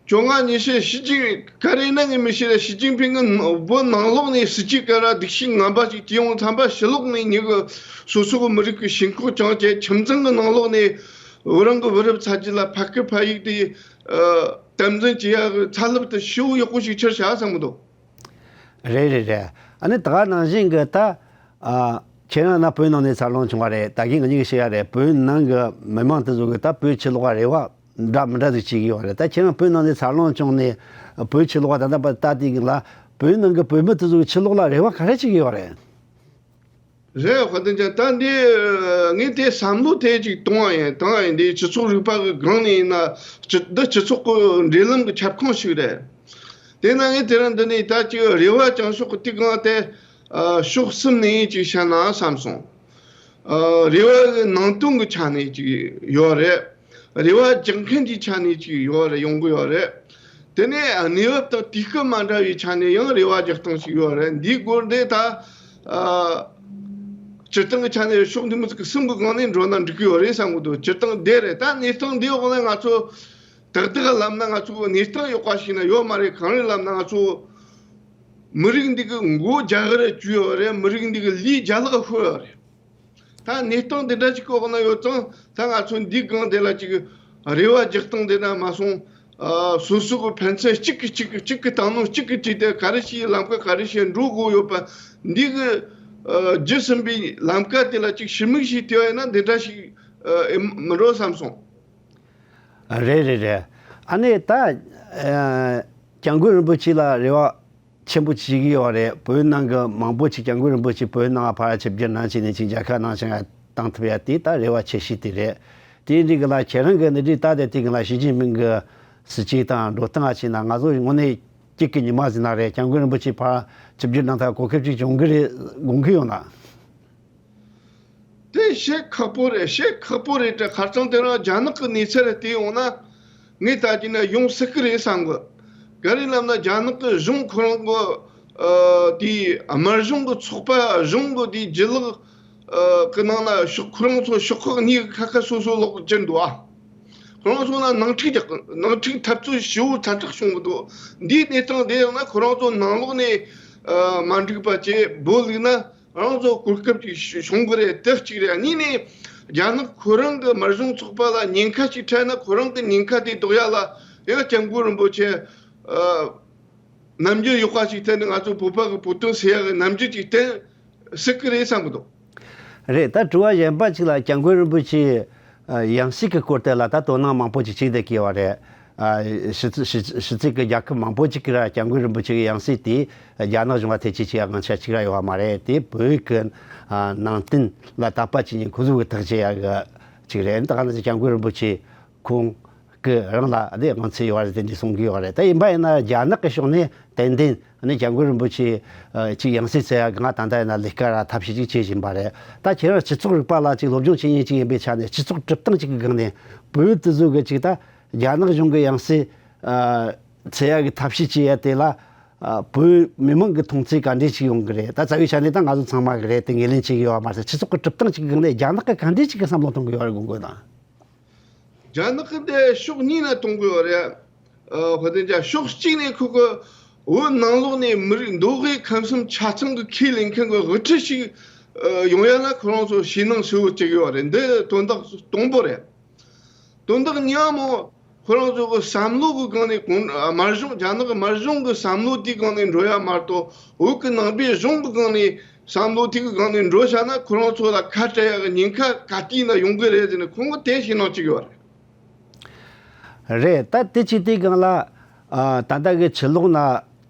བཅོ་ལྔ་ཉི་ཤུ་ཞི་ཅིན། ག་རེ་ན་ངས་མི་ཤེས་ར། ཞི་ཅིན་ཕིང་གི་བོད་ནང་ལོགས་ནས་སྲིད་ཇུས་ག་ར་སྡུག་ཤིང་ངན་པ་ཞིག་བྱས་ཡོང་ཙམ་པ། ཕྱི་ལོགས་ནས་མྱི་གི་སོ་སོ་གི་མི་རིགས་ཀྱི་ཞེན་ཁོག་བཅངས་བྱས། ཁྱིམ་ཚང་གི་ནང་ལོགས་ནས་བོད་རང་གི་བུ་རབས་ཚ་རྒྱུད་ལ་ཕ་སྐད་ཕ་ཡིག་དེ་ཨ། དམ་འཛིན་བྱེད་ཡག་གི་ཚ་རླབས་དེ་ཞེ་པོ་ཡག་པོ་ཞིག་ཆགས་ཤག་བསམ་གི་འདུག་རེད་རེད་རེད། ཨ་ནི་ད་ག་ནང་བཞིན་གི་ད། ཨ། ཁྱེད་རང་ན་བོད་ནང་ནས་འཚར་ལོངས་བྱུང་བ་རེད། ད་གིན་ང་གཉིས་ཀྱིས་བཤད་ཡ་རེད། བོད་ནང་གི་མི་མང་དེ་ཚོ་གི་ད་བོད་ཕྱི་ལོགས་ལ་རེ་བ་འདྲ་མི་འདྲ་ཟིག་བྱེད་ཀྱི་ཡོད་རེད། ད་ཁྱེད་རང་བོད་ནང་ནས་འཚར་ལོངས་བྱུང་ནས་བོད་ཕྱི་ལོགས་ལ་ད་ལྟ་བར་ལྟ་དུས་ཀྱི་ལ་ བོད་ནང་གི་བོད་མི་དེ་ཚོ་གི་ཕྱི་ལོགས་ལ་རེ་བ་ག་རེ་བྱེད་ཀྱི་ཡོད་རེད། རེད། དཔལ་ལྡན་ཅན། ད་འདི་ངས་དེ་བསམ་བློ་དེ་ཅིག་གཏོང་བ་ཡིན། གཏོང་བ་ཡིན། འདི་སྤྱི་ཚོགས་རིག་པ་གི་སྒང་ནས་ཡིན་ན། སྤྱི་འདི་སྤྱི་ཚོགས་ཀྱི་འབྲེལ་ལམ་གྱི་ཁྱབ་ཁོངས་ཤིག་རེད། དེས་ན་ངས་དེ་རིང་འདི་ནས་ད་ཅིག་རེ་བ་བཅང་ཕྱོགས་ཀྱི་དེ་སྒང་དེ་ཕྱོགས་གསུམ་ནས་ཅིག་བཤད་ན་བསམ་སོང་། རེ་བ་གི་ནང་དོན་གྱི་ཆ་ནས་ཅིག་ཡོད་རེད། རེ་བ་རྒྱག་མཁན་གྱི་ཆ་ནས་ཅིག་ཡོད་རེད། ཡོང་གི་ཡོད་རེད། དེ་ནས་གནས་བབ་དང་དུས་སྐབས་མ་འདྲ་བའི་ཆ་ནས་ཡང་རེ་བ་རྒྱག་སྟངས་ཤིག་ཡོད་རེད། འདིའི་སྐོར་འདི་ད་ཨ། སྤྱིར་བཏང་གི་ཆ་ནས་ཕྱོགས་འདི་མོ་ཟིག་གི་གསུམ་གི་སྒང་ནས་འགྲོ་ན་འགྲིག་གི་ཡོད་རེད་བསམ་གི་འདུག་སྤྱིར་བཏང་འདི་རེད། ད་གནས་སྟངས་འདིའི་འོག་ནས་ང་ཚོ་ཏག་ཏག་ལབ་ན་ང་ཚོ་གནས་སྟངས་ཡག་པ་ཞིག་ན་ཡོད་མ་རེད། གང་རེད་ལབ་ན་ང་ཚོ་མི་རིགས་འདི་གི་མགོ་རྒྱ་གར་བཅུག་ཡོད་རེད། མི་རིགས་འདི་གི་ལུས་རྒྱ་ལག་ཤོར་ཡོད་རེད། ད་གནས་སྟངས་འདི་འདྲ་ཅིག་གི་འོག་ན་ཡོད་ཙང་ད་ང་ཚོ་འདིའི་སྒང་དེ་ལ་ཅིག་རེ་བ་རྒྱག་སྟངས་དེ་འདྲ་མ་སོང་། ཨ། སོ་སོ་གི་ཕན་ཚུན་གཅིག་གིས་གཅིག་གི་གཅིག་གི་བཏང་སྣང་གཅིག་གིས་བྱས་ཏེ་ག་རེ་བྱས་ལམ་ཀ་ག་རེ་བྱས་འགྲོ་དགོས་ཡོད་པ། འདི་གི་ཨ། བརྒྱུད་ཟིན་པའི་ལམ་ཀ་དེ་ལ་ཅིག་ཞི་མིག་ཞིག་བལྟས་པ་ཡིན་ན་འདི་འདྲ་ཞིག་ཨ། ཨེ་མི་འགྲོ་བསམ་སོང་། རེད་རེད་རེད། ཨ་ནི་ད་ཨ། སྐྱབས་མགོན་རིན་པོ་ཆེ་ལ་རེ་བ་ཆེན་པོ་བྱེད་ཀྱི་ཡོད་རེད། བོད་ནང་གི་མང་པོ་ཅིག་སྐྱབས་མགོན་རིན་པོ་ཆེ་བོད་ནང་ཕར་ཆིབས་བསྒྱུར་གནང་བྱས་ནས་ཅིག་མཇལ་ཁ་གནང་བྱས་བཏང་ཐུབ་ཡ་དེ་ད་རེ་བ་ཆེ་ཤོས་དེ་རེད། དེ་འདྲའི་གི་ལ་ཁྱེད་རང་གི་གནས་འདྲི་ལྟ་དེ་དེ་གི་ལ་ཞི་ཅིན་ཕིང་གི་སྲིད་བྱུས་དང་འགྲོ་སྟངས་ཨ་ཕྱིན་ན་ང་ཚོ་དངོས་གནས་སྐྱིད་ཀྱི་ཉི་མ་ཟིན་ན་རེད། སྐྱབས་མགོན་རིན་པོ་ཆེ་ཕར་ཆིབས་བསྒྱུར་གནང་ཐབས་གོ་སྐབས་ཅིག་བྱུང་གི་རེད་དགོངས་ཀྱི་ཡོད་ན། དེ་བཤད་ཁག་པོ་རེད། བཤད་ཁག་པོ་རེད་དྲ། ཁ་རྩང་དེ་རང་རྒྱ་ནག་གི་གནས་ཚུལ་བལྟས་ཡོང་ན་ངས་ད་གིན་ན་ཡོང་སྲིད་ཀི་རེད་བསམ་གི། ག་རེ་ལབ་ན་རྒྱ་ནག་གི་གཞུང་ཁོ་རང་གི་ཨ། དེའི་དམར་གཞུང་གི་ཚོགས་པ་གཞུང་གི་དེའི་སྒྱིད་ལུག་ཨ། གི་ནང་ན་ཕྱོགས་ཁོ་རང་ཚོ་ཕྱོགས་ཁག་གཉིས་ཀྱི་ཁ་ཁ་སོ་སོ་ལོག་གི་འགྱུར་འདུག་ཨ། ཁོ་རང་ཚོ་ན་ནང་འཁྲུག་རྒྱག་གི། ནང་འཁྲུག་འཐབ་རྩོད་ཞེ་པོ་ཛ་དྲག་བྱུང་གི་འདུག་འདིའི་གནས་སྟངས་དེ་ཡང་ན་ཁོ་རང་ཚོ་ནང་ལོགས་ནས་ཨ། མ་འགྲིག་པ་བྱས་འབོད་ལུགས་ན། རང་ཚོ་གོ་སྐབས་ཅིག་བྱུང་གི་རེད། དེ་གཅིག་རེད། གཉིས་ནས་རྒྱ་ནག་ཁོ་རང་གི་དམར་གཞུང་ཚོགས་པ་ལ་ཉེན་ཁ་ཅིག་འཕྲད་ན་ཁོ་རང་གི་ཉེན་ཁ་དེ་ཟློག་ཡ་ལ་ཡང་སྐྱབས་མགོན་རིན་པོ་ཆེ་ཨ། རྣམ་འགྱུར་ཡག་པ་ཞིག་བསྟན་ནས་ང་ཚོ་བོད་པ་གི་བོད་དོན་སེལ་ཡ་གི་རྣམ་འགྱུར་ཅིག་བསྟན་སྲིད་ཀི་རེད་བསམ་གི་འདུག་རེད། ད་དྲི་བ་གཞན་པ་ཅིག་ལ་སྐྱབས་མགོན་རིན་པོ་ཆེ་ཡང་སྲིད་ཀྱི་སྐོར་དེ་ལ་ད་དོ་སྣང་མང་པོ་ཅིག་བྱེད་བསྡད་ཀྱི་ཡོད་རེད། ཨ། ཕྱི་ཕྱི་ཕྱི་སྲིད་ཀྱི་རྒྱལ་ཁབ་མང་པོ་ཅིག་གིས་ར་སྐྱབས་མགོན་རིན་པོ་ཆེ་གི་ཡང་སྲིད་དེ་རྒྱ་ནག་གཞུང་ལ་ཐེ་བྱུས་བྱེད་ཡ་དབང་ཆ་གཅིག་ར་ཡོད་པ་མ་རེད། དེ་བོད་ཀྱི་ཨ། ནང་བསྟན་ལ་དད་པ་བྱེད་མཁན་ཁོ་ཚོ་གི་ཐག་བཅད་ཡ་གི་ཅིག་རེད། ད་ག་ནང་བཞིན་སྐྱབས་མགོན་རིན་པོ་ཆེ་ཁོང་གི་རང་ལ་དེ་དབང་ཚད་ཡོད་པ་རེད། དེ་འདྲ་གསུང་གི་ཡོད་རེད། ད་ཡིན་པ་ཡིན་ན་རྒྱ་ནག་གི་ཕྱོགས་ནས་ཏན་ཏན་ཨ་ནི་སྐྱབས་མགོན་རིན་པོ་ཆེ་ཨ། ཅིག་ཡང་སྲིད་བཙལ་ཡ་གི་ང་ད་ལྟ་ཡིན་ན་ལས་ཀ་ར་ཐབས་ཤེས་ཅིག་བྱེད་བཞིན་པ་རེད། ད་ཁྱེད་རང་སྤྱི་ཚོགས་རིག་པ་ལ་ཅིག་སློབ་སྦྱོང་བྱེད་མཁན་ཅིག་ཡིན་པའི་ཆ་ནས་སྤྱི་ཚོགས་སྒྲུབ་སྟངས་ཅིག་གི་སྒང་ནས་བོད་དེ་ཚོ་གི་ཅིག་ད་རྒྱ་ནག་གཞུང་གི་ཡང་སྲིད་ཨ། བཙལ་ཡ་གི་ཐབས་ཤེས་བྱེད་ཡ་དེ་ལ་ཨ། བོད་མི་མང་གི་མཐོང་ཚུལ་ག་འདྲས་ཅིག་ཡོང་གི་རེད། ད་རྩ་བའི་ཆ་ནས་ད་ང་ཚོ་ཚང་མ་གི་རེད། དེ་ངོས་ལེན་བྱེད་ཀྱི་ཡོད་པ་མ་ཟད་སྤྱི་ཚོགས་ཀྱི་གྲུབ་སྟངས་ཅིག་གི་སྒང་ནས་རྒྱ་ནག་གི་ག་འདྲས་ཅིག་གི་བསམ་བློ་གཏོང་གི་ཡོད་རེད་དགོངས་དགོས་དང་། རྒྱ་ནག་གི་འདི་ཕྱོགས་གཉིས་ནས་གཏོང་གི་ཡོད་རེད། ཨ། དཔལ་ལྡན་ཅན། ཕྱོགས་གཅིག་ནས་ཁོ་གི་བོད་ནང་ལོགས་ནས་མི་རིགས་མདོ་དབུས་ཁམས་གསུམ་ཆ་ཚང་གི་ཁས་ལེན་མཁན་གི་དབུ་ཁྲིད་ཞིག་ཨ། ཡོང་ཡ་ན་ཁོ་རང་ཚོ་ཞེད་སྣང་ཞེ་པོ་བྱེད་ཀྱི་ཡོད་རེད། འདི་དོན་དག་དང་པོ་རེད། དོན་དག་གཉིས་པ་མོ། ཁོ་རང་ཚོ་གི་བསམ་བློ་གི་སྒང་ནས་གོང་དམར་གཞུང་རྒྱ་ནག་གི་དམར་གཞུང་གི་བསམ་བློ་དེའི་སྒང་ནས་འགྲོ་ཡ་མ་གཏོགས་བོད་ཀྱི་ནང་པའི་གཞུང་གི་སྒང་ནས་བསམ་བློ་དེ་གི་སྒང་ནས་འགྲོ་བྱ་ན་ཁོ་རང་ཚོ་ལ་ཁ་བྲལ་ཡ་གི་ཉེན་ཁ་ག་དུས་ན་ཡོང་གི་རེད་ཟེར་ནས་ཁོང་གི་དེ་ཞེད་སྣང་བྱེད་ཀྱི་ཡོད་རེད། རེད། ད་དེ་ཅིག་དེའི་སྒང་ལ་ཨ། ད་ལྟ་གི་ཕྱི་ལོགས་ན་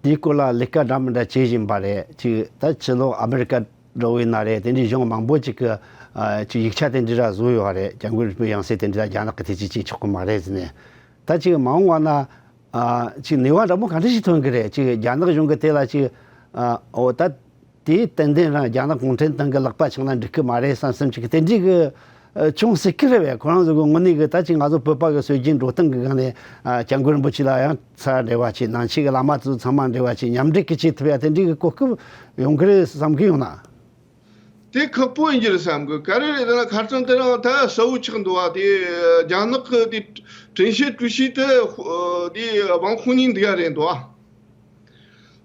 དེའི་སྐོར་ལ་ལས་ཀ་འདྲ་མི་འདྲ་བྱེད་བཞིན་པ་རེད། ཅིག་ད་ཕྱི་ལོགས་ཨ་མི་རི་ཀ་འགྲོ་བའི་ན་རེད། དེ་འདྲའི་གཞུང་མང་པོ་ཅིག་གི་ཨ། ཅིག་ཡིག་ཆ་དེ་འདྲ་ར་བཟོས་ཡོད་རེད། སྐྱབས་མགོན་རིན་པོ་ཆེའི་ཡང་སྲིད་དེ་འདྲ་རྒྱ་ནག་གི་ཐེ་བྱུས་བྱེད་ཆོག་གི་མ་རེད་ཟེར་ནས། ད་ཅིག་མ་འོངས་པ་ན་ཨ། ཅིག་ནུས་པ་འདྲ་མོ་ག་འདྲ་ཞིག་ཐོན་གི་རེད། ཅིག་རྒྱ་ནག་གཞུང་གི་དེ་ལ་ཅིག་ཨ། འོ་ད་དེ་ཏན་ཏན་རང་རྒྱ་ནག་གུང་ཁྲན་ཏང་གི་ལག་པ་བྱུང་ན་འགྲིག་གི་མ་རེད་བསམ་བསམ་ཅིག་དེ་འདྲའི་གི་ཨ། བྱུང་སྲིད་ཀི་རེད་པས། ཁོ་རང་ཚོ་གི་དངོས་གནས་གི་ད་ཅིག་ང་ཚོ་བོད་པ་གི་སྲོལ་རྒྱུན་འགྲོ་སྟངས་གི་སྒང་ནས་ཨ། སྐྱབས་མགོན་རིན་པོ་ཆེ་ལ་ཡང་ཚ་འབྲེལ་བ་བྱེད། ནང་ཆོས་གི་བླ་མ་ཚོ་ཚང་མ་འབྲེལ་བ་བྱེད། མཉམ་འབྲེལ་གི་བྱེད་ཐུབ་ཡ་དེ་འདྲའི་གི་གོ་སྐབས་ཡོང་གི་རེད་བསམ་གི་ཡོང་ན། དེ་ཁག་པོ་ཡིན་གྱི་རེད་བསམ་གི། ག་རེ་རེད་ཟེར་ན་ཁ་རྩང་དེ་རིང་ད་གསལ་བོ་ཆགས་འདུག་བ། དེ་རྒྱ་ནག་གི་དེ་ཀྲིན་ཤེ་ཀྲུའུ་ཞི་དེ་དེ་ཝང་ཧུའུ་ཉིང་འདི་ག་རེད་འདུག་བ།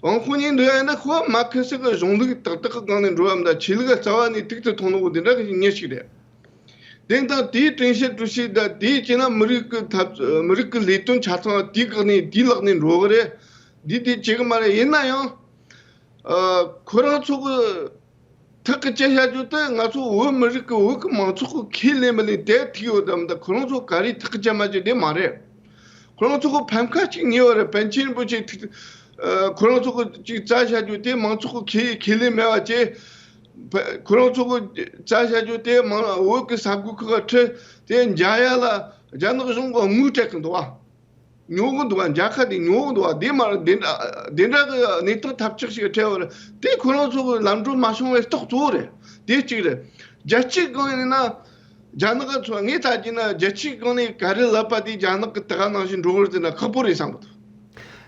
ཝང་ཧུའུ་ཉིང་འདི་ག་ཡིན་ན་ཁོ་མར་ཁེ་སི་གི་གཞུང་ལུགས་ཏག་ཏག་གི་སྒང་ནས་འགྲོ་བ་མ་གཏོགས་ཆོས་ལུགས་རྩ་བ་ནས་ཐུགས་སུ་ཐོན་ནོ་འདི་འདྲ་གི་མྱི་ཞིག་རེད། དེ་དང་དེའི་ཀྲིན་ཤེ་ཀྲུའུ་ཞི་དང་དེའི་བྱས་ན་མི་རིགས་ཀྱི་འཐབ་མི་རིགས་ཀྱི་ལས་དོན་ཆ་ཚང་དེའི་སྒང་ནས་དེའི་ལག་ནས་འགྲོ་གི་རེད། འདི་དེ་བྱེད་གི་མ་རེད། ཡིན་ན་ཡང་ཨ། ཁོ་རང་ཚོ་གི་ཐག་གི་བཅད་བྱ་རྒྱུ་དེ་ང་ཚོ་བོད་མི་རིགས་ཀྱི་བོད་ཀྱི་མང་ཚོགས་ཀྱི་ཁས་ལེན་མི་ལེན་དེ་ཐུག་ཡོད་དམ། ད་ཁོ་རང་ཚོ་ག་རེ་ཐག་གི་བཅད་མ་བཅད་དེ་མ་རེད། ཁོ་རང་ཚོ་གི་ཕམ་ཁ་གཅིག་ཉེ་བ་རེད། པཎ་ཆེན་རིན་པོ་ཆེ་ཐུག་ ཨ། ཁོ་རང་ཚོ་གི་ཅིག་རྩ་བཞག་རྒྱུ་དེ་མང་ཚོགས་ཀྱི་ཁས་ཁས་ལེན་མེད་པ་བྱས། ཁོ་རང་ཚོ་གི་རྩ་བཞག་རྒྱུ་དེ་མང་བོད་ཀྱི་ས་ཁུལ་ཁག་ཁྲིད་དེ་འཇལ་ཡ་ལ་རྒྱ་ནག་གཞུང་གིས་དམིགས་སྤྲད་གི་འདུག་བ། ཉོ་གི་འདུག་བ། མཇལ་ཁ་དེ་ཉོ་གི་འདུག་བ། དེ་མ་རེད། དེ་འདྲ་དེ་འདྲ་གི་གནས་སྟངས་ཐབས་ཆག་ཞིག་འཕྲད་པ་རེད། དེ་ཁོ་རང་ཚོ་གི་ལམ་འགྲོ་མ་བྱུང་བའི་རྟགས་གཙོ་བོ་རེད། དེ་གཅིག་རེད། རྒྱལ་སྤྱིའི་སྒང་ཡིན་ན། རྒྱ་ནག་གི་ཚོ་ངས་ལྟ་རྒྱུ་ན་རྒྱལ་སྤྱིའི་སྒང་ནས་ག་རེ་ལབ་པ་དེ་རྒྱ་ནག་གི་ད་ག་ནང་བཞིན་འགྲོ་གི་རེད་ཟེར་ན་ཁག་པོ་རེད་བསམ་གི་འདུག་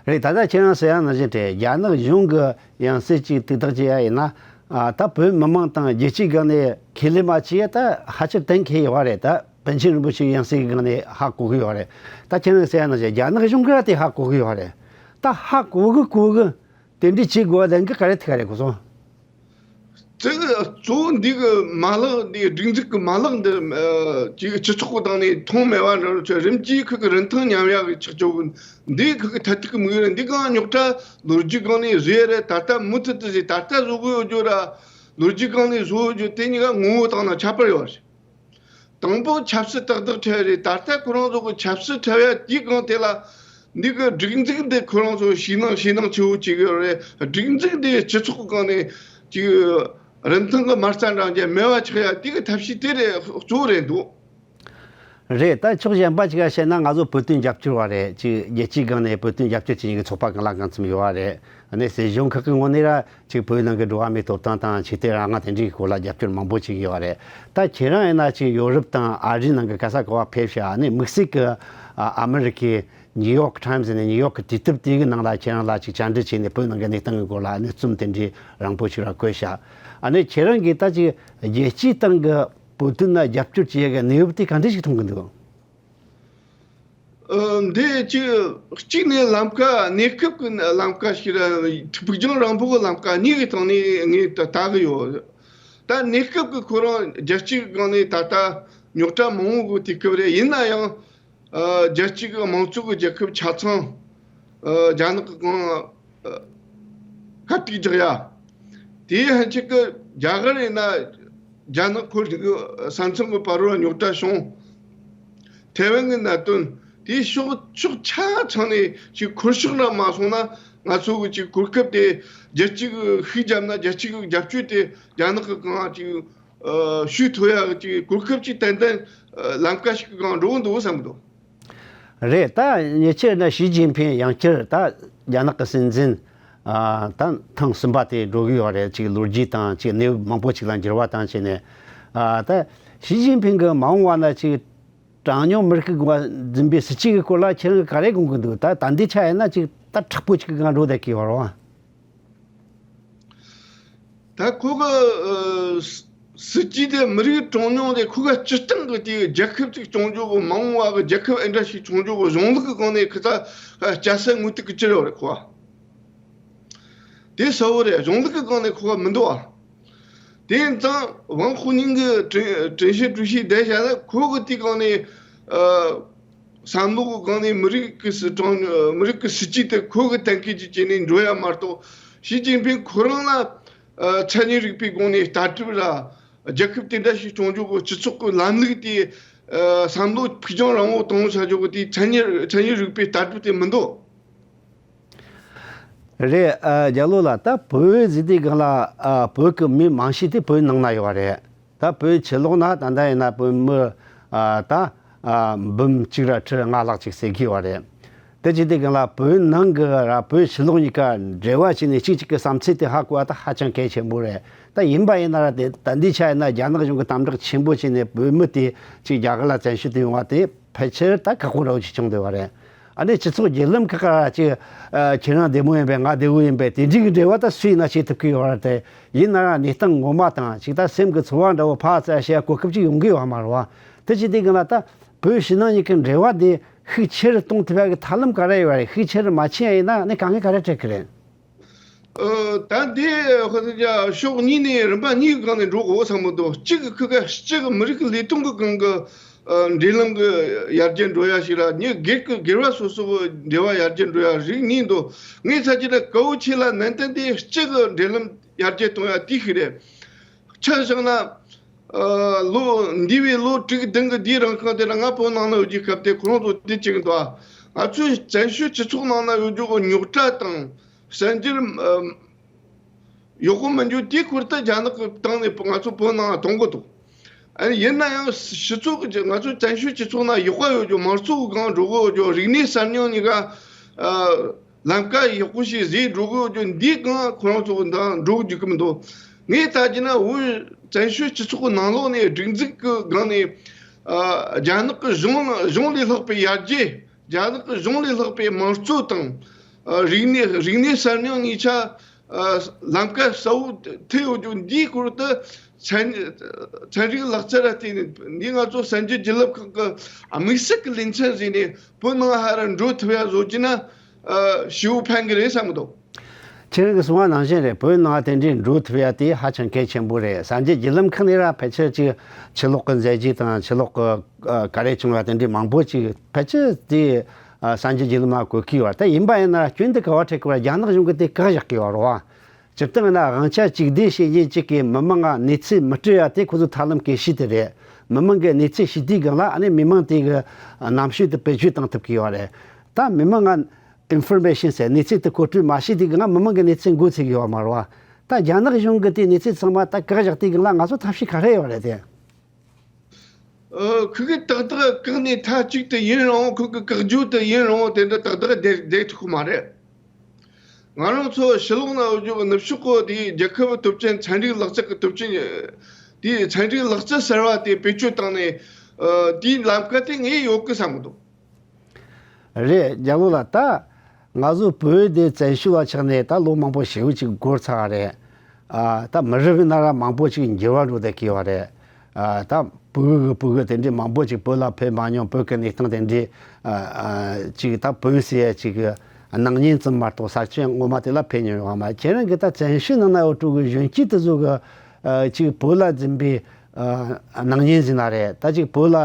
རེད། ད་ལྟ་ཁྱེད་རང་ཟེར་ཡ་ནང་བཞིན་རེད། རྒྱ་ནག་གཞུང་གི་ཡང་སྲིད་ཅིག་ཏིག་ཏག་བྱེད་ཡ་ཡིན་ན། ཨ། ད་བོད་མི་མང་དང་རྒྱལ་སྤྱིའི་སྒང་ནས་ཁས་ལེན་མ་བྱས་ཡ་ད་ཕལ་ཆེར་གཏན་འཁེལ་ཡོད་རེད། ད་པཎ་ཆེན་རིན་པོ་ཆེའི་ཡང་སྲིད་ཀྱི་སྒང་ནས་ཧ་གོ་གི་ཡོད་རེད། ད་ཁྱེད་རང་ཟེར་ཡ་ནང་བཞིན་རྒྱ་ནག་གཞུང་གིས་དེ་ཧ་གོ་གི་ཡོད་རེད། ད་ཧ་གོ་གི་གོ་གི་དེ་འདྲ་བྱེད་དགོས་པ་དང་གི་ག་རེ་ཐུག་རེད་གོ་སོང་། དེ་གི་གཙོ་བོ་འདི་གི་མ་ལག་འདི་སྒྲིག་འཛུགས་ཀྱི་མ་ལག་འདི། ཨ། ཅིག་སྤྱི་ཚོགས་ཀྱི་སྟེང་ནས་མཐོང་མེད་པ་འདྲ་བོ་ཆོས་རིམ་གྱིས་ཁོ་གི་རིན་ཐང་ཉམས་ཡག་གི་ཆགས་ཆོག་གི། འདི་ཁོ་གི་མཐར་ཐུག་གི་དམིགས་ཡུལ་རེད། འདི་གང་རྙོག་དྲ་ལོ་རྒྱུས་སྒང་ནས་བཟོས་རེད། ད་ལྟ་མུ་མཐུད་དུ་བཟོས། ད་ལྟ་བཟོ་གི་ཡོད་རྒྱུ་ར་ལོ་རྒྱུས་སྒང་ནས་བཟོ་ཡོད་རྒྱུ་དེ་གཉིས་ཀ་ངོ་བོ་དང་ན་ཁྱད་པར་ཡོད་རེད། དང་པོ་ཆབ་སྲིད་ཏག་ཏག་འཕྲད་རེད། ད་ལྟ་ཁོ་རང་ཚོ་གི་ཆབ་སྲིད་འཕྲད་ཡ་དེའི་སྒང་དེ་ལ་འདི་གི་སྒྲིག་འཛུགས་འདི་ཁོ་རང་ཚོ་ཞེད་སྣང་ཞེད་སྣང་ཆེ་བོ་བྱེད་གི་རེད། སྒྲིག་འཛུགས་འདི་སྤྱི་ཚོགས་སྒང་ནས་ཅིག་རིན་ཐང་གི་མ་རྩ་འདྲ་མཇལ་མེད་པ་ཆགས་ཡ་དེ་གི་ཐབས་ཤེས་དེ་རེད། གཙོ་བོ་རེད་འདུག་རེད། ད་ཕྱོགས་གཞན་པ་ཅིག་ལ་བཤད་ན་ང་ཚོ་བོད་དོན་རྒྱབ་སྐྱོར་བ་རེད། ཅིག་རྒྱལ་སྤྱིའི་སྒང་ནས་བོད་དོན་རྒྱབ་སྐྱོར་བྱེད་མཁན་གྱི་ཚོགས་པ་གང་ལ་གང་འཚམ་ཡོད་པ་རེད། ཨ་ནི་སྲིད་གཞུང་ཁག་གི་ངོས་ནས་ར་ཅིག་བོད་ནང་གི་འགྲོ་བ་མིའི་ཐོབ་ཐང་དང་ཆོས་དད་རང་དབང་དེ་འདྲའི་སྐོར་ལ་རྒྱབ་སྐྱོར་མང་པོ་བྱེད་ཀྱི་ཡོད་རེད། ད་ཁྱེད་རང་ཡིན་ན་ཅིག་ཡོ་རོབ་དང་ཨ་རིའི་ནང་གི་ག་ས་ག་བ་ཕེབས་ཤག་ཨ་ནི་དམིགས་བསལ་གྱི་ཨ་ཨ་མི་རི་ཀའི་ནིའུ་ཡོག་ཊའིམ་ནས་ནིའུ་ཡོག་གི་དུས་དེབ་དེ་གི་ནང་ལ་ཁྱེད་རང་ལ་ཅིག་བཅར་འདྲི་བྱས་ནས་བོད་ནང་གི་གནས་སྟངས་ཀྱི་སྐོར་ལ་གནས་ཚུལ་དེ་འདྲའི་རིང་པོ་ཞིག་ར་བཀོད་ཤག་ཨ་ནི་ཁྱེད་རང་གིས་ད་ཅིག་རྒྱལ་སྤྱིའི་སྟེང་གི་བོད་དོན་ལ་རྒྱབ་སྐྱོར་བྱེད་ཡ་གི་གནས་བབ་དེ་ག་འདྲ་ཞིག་མཐོང་གི་འདུག་ཨ། འདི་ཅིག་གཅིག་ནས་ལམ་ཀ་གནས་སྐབས་ཀྱི་ལམ་ཀ་ཞིག་ར། ཕུགས་རྒྱང་རིང་པོ་གི་ལམ་ཀ་གཉིས་ཀྱི་སྟེང་ནས་ངས་ད་ལྟ་གི་ཡོད། ད་གནས་སྐབས་ཀྱི་ཁོ་རང་རྒྱལ་སྤྱིའི་སྒང་ནས་ད་ལྟ་རྙོག་དྲ་མང་བོ་གི་དུས་སྐབས་རེད། ཡིན་ན་ཡང་། ཨ། རྒྱལ་སྤྱི་གི་དམངས་གཙོ་གི་རྒྱལ་ཁབ་ཆ་ཚང་། ཨ། རྒྱ་ནག་གི་སྒང་། ཨ། ཁ་གཏད་རྒྱག་ཡ། དེའི་ཕན་ཆད་ཀྱི་རྒྱ་གར་ཡིན་ན་རྒྱ་ནག་ཁོར་ཡུག་ས་མཚམས་ཀྱི་བར་བར་རྙོག་དྲ་བྱུང་། ཐའེ་ཝན་གྱི་གནད་དོན་དེའི་ཕྱོགས་ཕྱོགས་ཆ་ཚང་ནས་ཅིག་འཁོར་ཕྱོགས་ལ་མ་སོང་ན་ང་ཚོ་གི་ཅིག་གོ་སྐབས་དེ་རྒྱལ་སྤྱི་གི་ཤུགས་བརྒྱབ་ན་རྒྱལ་སྤྱི་གི་རྒྱབ་སྐྱོར་དེ་རྒྱ་ནག་གི་སྒང་ཅིག་ཨ། ཞུ་ཐུབ་ཡག་གི་གོ་སྐབས་ཅིག་ཏན་ཏན་ལམ་ཀ་ཞིག་གི་སྒང་འགྲོ་གི་འདུག་བསམ་གི་འདུག་རེད། ད་ཉེ་ཆར་ན་ཞི་ཅིན་ཕིང་ཡང་བསྐྱར་ད་རྒྱ་ནག་གི་སྲིད་འཛིན། ཨ། ད་ཐེངས་གསུམ་པ་དེ་འགྲོ་གི་ཡོད་རེད། ཅིག་ལོ་རྒྱུས་དང་ཅིག་གནས་བབ་མང་པོ་ཅིག་ལ་འགྱུར་བ་བཏང་བྱས་ནས། ཨ། ད་ཞི་ཅིན་ཕིང་གི་མ་འོངས་པ་ན་ཅིག་གྲངས་ཉུང་མི་རིགས་ཀྱི་འགོ་འཛིན་པའི་སྲིད་ཇུས་ཀྱི་སྐོར་ལ་ཁྱེད་རང་གིས་ག་རེ་དགོངས་ཀྱི་འདུག་ད་ད་འདི་ཆ་ཡིན་ན་ཅིག་ད་མཁྲེགས་པོ་ཅིག་གི་སྒང་འགྲོ་བསྡད་ཀྱི་ཡོད་རེད་བ། ད་ཁོ་གི་ཨ་སྲིད་ཇུས་དེ་མི་རིགས་གྲངས་ཉུང་དེ་ཁོ་གི་སྤྱིར་བཏང་གི་དེ་རྒྱལ་ཁབ་ཅིག་སྐྱོང་རྒྱུ་གི་མ་འོངས་པ་གི་རྒྱལ་ཁབ་ཨེ་འདྲ་ཞིག་སྐྱོང་རྒྱུ་གི་གཞུང་ལུགས་ཀྱི་སྒང་ནས་ཁོ་ད་སྐྱ་སེར་དངོས་དུ་གི་ཅི་རེད་བ་རེད་ཁོ་བ། དེ་གསལ་བོ་རེད། གཞུང་ལུགས་ཀྱི་སྒང་ནས་ཁོ་བ་མི་འདུག་བ། དེ་ཡིན་ཙང་ཝང་ཧུ་ཉིང་གི་ཀྲིན་ཀྲིན་ཞི་ཀྲུའུ་ཞི་བསྡད་བཞག་ན་ཁོ་གི་དེའི་སྒང་ནས་ཨ་བསམ་བློ་གི་སྒང་ནས་མི་རིགས་ཀྱི་སྲིད་གྲངས་མི་རིགས་ཀྱི་སྲིད་ཇུས་དེ་ཁོ་གི་གཏན་འཁེལ་ཅིག་བྱས་ནས་འགྲོ་ཡ་མ་གཏོགས། ཞི་ཅིན་ཕིང་ཁོ་རང་ལ་ཨ་མཚན་ཉིད་རིག་པའི་སྒང་ནས་ལྟ་གྲུབ་ར་རྒྱལ་ཁབ་དེ་འདྲ་ཞིག་སྐྱོང་རྒྱུ་གི་སྤྱི་ཚོགས་ཀྱི་ལམ་ལུགས་དེ་ཨ་བསམ་བློ་ཕུགས་རྒྱང་རིང་བོ་གཏོང་བྱ་རྒྱུ་གི་དེའི་མཚན་ཉིད་མཚན་ཉིད་རིག་པའི་ལྟ་གྲུབ་དེ་མི་འདུག་རེད། ཨ་རྒྱ་ལོ་ལགས། ད་བོད་ཟེར་དུས་སྒང་ལ་ཨ་བོད་ཀྱི་མི་མང་ཤོས་དེ་བོད་ནང་ན་ཡོད་རེད། ད་བོད་ཕྱི་ལོགས་ན་ད་ལྟ་ཡིན་ན་བོད་མི་ཨ་ད་ཨ་འབུམ་གཅིག་ར་ཁྲི་ལྔ་ལྷག་ཅིག་ཟེར་གྱི་ཡོད་རེད། དེ་བྱེད་དུས་སྒང་ལ་བོད་ནང་གི་ར་བོད་ཕྱི་ལོགས་གཉིས་ཀ་འབྲེལ་བ་བྱས་ནས་གཅིག་གཅིག་གི་བསམ་ཚུལ་དེ་ཧ་གོ་བ་ད་ཧ་ཅང་གལ་ཆེན་པོ་རེད། ད་ཡིན་པ་ཡིན་ན་ར་དེ་ད་འདི་ཆ་ཡིན་ན་རྒྱ་ནག་གཞུང་གིས་དམ་དྲག་ཆེན་པོ་བྱས་ནས་བོད་མི་དེ་ཅིག་རྒྱ་གར་ལ་བཙན་བྱོལ་དུ་ཡོང་བ་དེ་ཕལ་ཆེར་ད་ཁག་པོ་འདྲ་བོ་ཅིག་བྱུང་བསྡད་པ་རེད། ཨ་ནི་སྤྱི་ཚོགས་བརྒྱུད་ལམ་ཁག་ཁག་ཅིག་ཨ་ཁྱེད་རང་བདེ་མོ་ཡིན་པས་ང་བདེ་བོ་ཡིན་པས་དེ་འདྲའི་གི་འབྲེལ་བ་ད་སུ་ཡིན་ན་བྱེད་ཐུབ་ཀྱི་ཡོད་རེད་དེ། ཡིན་ན་ར་གནས་སྟངས་ངོ་མ་དང་ཅིག་ད་སེམས་ཀྱི་ཚོར་བ་འདྲ་བོ་ཕར་བཙལ་བྱེད་གོ་སྐབས་ཅིག་ཡོང་གི་ཡོད་མ་རེད་བ། དེ་བྱེད་དུས་སྒང་ལ་ད་བོད་ཕྱི་ནང་གཉིས་ཀྱི་འབྲེལ་བ་དེ་ཤུགས་ཆེ་རུ་གཏོང་ཐུབ་ཡ་གི་ཐབས་ལམ་ག་རེ་ཡོད་རེད། ཤུགས་ཆེ་རུ་མ་ཕྱིན་ཡ་ཡིན་ན་ནི་དཀའ་ངལ་ག་རེ་འཕྲད་ཀྱི་རེད། ཨ་ད་འདི་ཧོ་ཏི་ཅ་ཕྱོགས་གཉིས་ནས་རིམ་པ་གཉིས་ཀྱི་སྒང་ནས་འགྲོ་དགོས་བསམ་གྱི་འདུག་གཅིག་གི་ཁུ་ག་གཅིག་གི་མི་རིགས་ཀྱི་ལས་དོན་གྱི་སྒང་གི་ཨ་འབྲེལ་ལམ་གྱི་ཡར་རྒྱས་འགྲོ་ཡ་ཞིག་ར། ཉི་སྒེར་གྱི་སྒེར་བ་སོ་སོ་གི་འབྲེལ་བ་ཡར་རྒྱས་འགྲོ་ཡ་རིགས་གཉིས་འདུག་ངས་ཚ་གྱི་ན་གལ་ཆེ་ལ་ནན་ཏན་དེ་གཅིག་གི་འབྲེལ་ལམ་ཡར་རྒྱས་གཏོང་ཡ་དེ་ཞིག་རེད། ཆ་བཞག་ན་ཨ་ལོ་འདས་པའི་ལོ་དྲུག་བདུན་གྱི་དེའི་རིང་ཁ་དེ་ལ་ང་བོད་ནང་ན་ཡོད་ཀྱི་སྐབས་དེ་ཁོ་རང་ཚོ་དེ་བྱེད་ཀྱི་འདུག་ང་ཚོའི་བཙན་བྱོལ་སྤྱི་ཚོགས་ནང་ན་ཡོད་རྒྱུ་གི་རྙོག་དྲ་དང་། གསར་འགྱུར་ཡག་པོ་མི་འཇུག་དེའི་སྐོར་དུ་རྒྱ་ནག་གི་སྟེང་ནས་ང་ཚོ་བོད་ནང་གཏོང་གི་འདུག་ཨ་ནི་ཡིན་ན་ཡང་སྤྱི་ཚོགས་ཀྱི་ང་ཚོ་བཙན་བྱོལ་སྤྱི་ཚོགས་ནང་ཡག་པ་ཡོད་རྒྱུ། མང་གཙོ་གི་སྒང་འགྲོ་གི་ཡོད་རྒྱུ། རིག་གནས་གསར་རྙིང་གཉིས་ཀ་ཨ་ལམ་ཀ་ཡག་པོ་ཞིག་བཟོས་འགྲོ་གི་ཡོད་རྒྱུ། འདིའི་སྒང་ཁོ་རང་ཚོ་གི་འདང་འགྲོ་རྒྱུ་གི་མི་འདུག་ངས་ལྟ་རྒྱུ་ན་བོད་བཙན་བྱོལ་སྤྱི་ཚོགས་ཀྱི་ནང་ལོགས་ནས་སྒྲིག་འཛུགས་ཀྱི་སྒང་ནས་ཨ་རྒྱ་ནག་གི་གཞུང་གཞུང་ལས་ལྷག་པའི་ཡར་རྒྱས། རྒྱ་ནག་གི་གཞུང་ལས་ལྷག་པའི་དམངས་གཙོ་དང་། ཨ་རིག་གནས་རིག་གནས་གསར་རྙིང་གཉིས་ཆ་ཨ་ལམ་ཀ་གསལ་བོ་ཐེབས་ཡོད་རྒྱུ། འདིའི་སྐོར་དུ་ཚན་ཚན་རིག་ལག་རྩལ་ར་བརྟེན་ནས། འདི་ང་ཚོ་གསར་འགྱུར་བརྒྱུད་ལམ་ཁག་གི་དམིགས་བསལ་གྱི་ལེ་ཚན་བཟོས་ནས་བོད་ནང་ཧ་ར་འགྲོ་ཐུབ་ཡ་བཟོ་རྒྱུ་ན་ཨ་ཞེ་པོ་ཕན་གི་རེད་བསམ་གི་འདུག་ཁྱེད་རང་གིས་གསུངས་པ་ནང་བཞིན་རེད། བོད་ནང་དེ་འདྲའི་འགྲོ་ཐུབ་ཡ་དེ་ཧ་ཅང་གལ་ཆེན་པོ་རེད། གསར་འགྱུར་བརྒྱུད་ལམ་ཁག་ནས་ར་ཕལ་ཆེར་ཅིག་ཕྱི་ལོགས་ཀྱི་མཛད་རྗེས་དང་ཕྱི་ལོགས་ཀྱི་ཨ་ག་རེ་བྱུང་བ་དེ་འདྲའི་མང་པོ་ཅིག་ཕལ་ཆེར་དེ་ཨ་གསར་འགྱུར་བརྒྱུད་ལམ་ལ་བཀོད་ཀྱི་ཡོད་རེད། ད་ཡིན་པ་ཡིན་ན་ར་སྐྱོན་དེ་ག་བ་འཕྲད་ཀྱི་ཡོད་རེད། རྒྱ་ནག་གཞུང་གིས་དེ་བཀག་བཞག་གི་ཡོད་རེད་བ། སྤྱིར་བཏང་ན་དབང་ཆ་གཅིག་སྡུད་བྱེད་མཁན་གཅིག་གིས་མི་མང་ང་གནས་ཚུལ་མི་སྤྲོད་ཡ་དེ་ཁོ་ཚོའི་ཐབས་ལམ་གལ་ཆེ་དེ་རེད། མི་མང་གིས་གནས་ཚུལ་ཤེས་དུས་སྒང་ལ་ཨ་ནི་མི་མང་དེ་གི་རྣམ་དཔྱོད་དེ་བེད་སྤྱོད་བཏང་ཐུབ་ཀྱི་ཡོད་རེད། ད་མི་མང་ང་ཨིན་ཕོར་མེ་ཤན་ཟེར་གནས་ཚུལ་དེ་མཁོ་སྤྲོད་མ་བྱས་དུས་སྒང་ལ་མི་མང་གིས་གནས་ཚུལ་མགོ་ཚོས་ཀྱི་ཡོད་མ་རེད་བ། ད་རྒྱ་ནག་གཞུང་གིས་དེ་གནས་ཚུལ་ཚང་མ་ད་བཀག་བཞག་དུས་སྒང་ལ་ང་ཚོ་ཐབས་ཤེས་ག་རེ་ཡོད་རེད་དེ། ཨ། ཁོ་གིས་ཏག་ཏག་བཀག་ནས་མཐའ་གཅིག་ཏུ་ཡིན་རུང་། ཁོ་གི་བཀག་རྒྱུ་དེ་ཡིན་རུང་། དེ་འདྲ་ཏག་ཏག་བསྡད་བསྡད་ཐུབ་ཀྱི་མ་རེད། ང་རང་ཚོ་ཕྱི་ལོགས་ན་ཡོད་རྒྱུ་གི་ནུབ་ཕྱོགས་གི་དེའི་རྒྱལ་ཁབ་སྟོབས་ཆེན། ཚན་རིག་ལག་རྩལ་གྱི་སྟོབས་ཆེན། དེའི་ཚན་རིག་ལག་རྩལ་གསར་བ་དེ་བེད་སྤྱོད་བཏང་ནས། ཨ། དེའི་ལམ་ཁ་དེ་ངས་ཡོད་གི་བསམ་གི་འདུག་རེད། རྒྱལ་པོ་ལགས། ད་ང་ཚོ་བོད་དེ་བཙན་བྱོལ་བ་ཆགས་ནས་ད་ལོ་མང་པོ་ཞེ་པོ་ཅིག་འགོར་ཚར་བ་རེད། ཨ། ད་མི་རབས་ཡིན་ན་ར་མང་པོ་ཅིག་འགྱུར་བ་འགྲོ་བསྡད་ཀྱི་ཡོད་རེད། ཨ། ད་ཕྲུ་གུ་གི་ཕྲུ་གུ་དེ་འདྲས་མང་པོ་ཅིག་བོད་ལ་ཕེབས་མ་མྱོང་། བོད་ཀྱི་གནས་སྟངས་དེ་འདྲས། ཨ། ཨ། ཅིག་ད་བོད་ཟེར་ཡ་ཅིག་གི་སྣང་བརྙན་ཙམ་མ་གཏོགས་ས་ཆ་ངོ་མ་དེ་ལ་ཕེབས་མྱོང་ཡོད་མ་རེད། ཁྱེད་རང་གིས་ད་བཙན་བྱོལ་ནང་ན་ཡོད་ཕྲུ་གུ་གཞོན་སྐྱེས་དེ་ཚོ་གི། ཨ། ཅིག་བོད་ལ་འཛིན་པའི། ཨ། སྣང་བརྙན་ཟེར་ན་རེད། ད་ཅིག་བོད་ལ་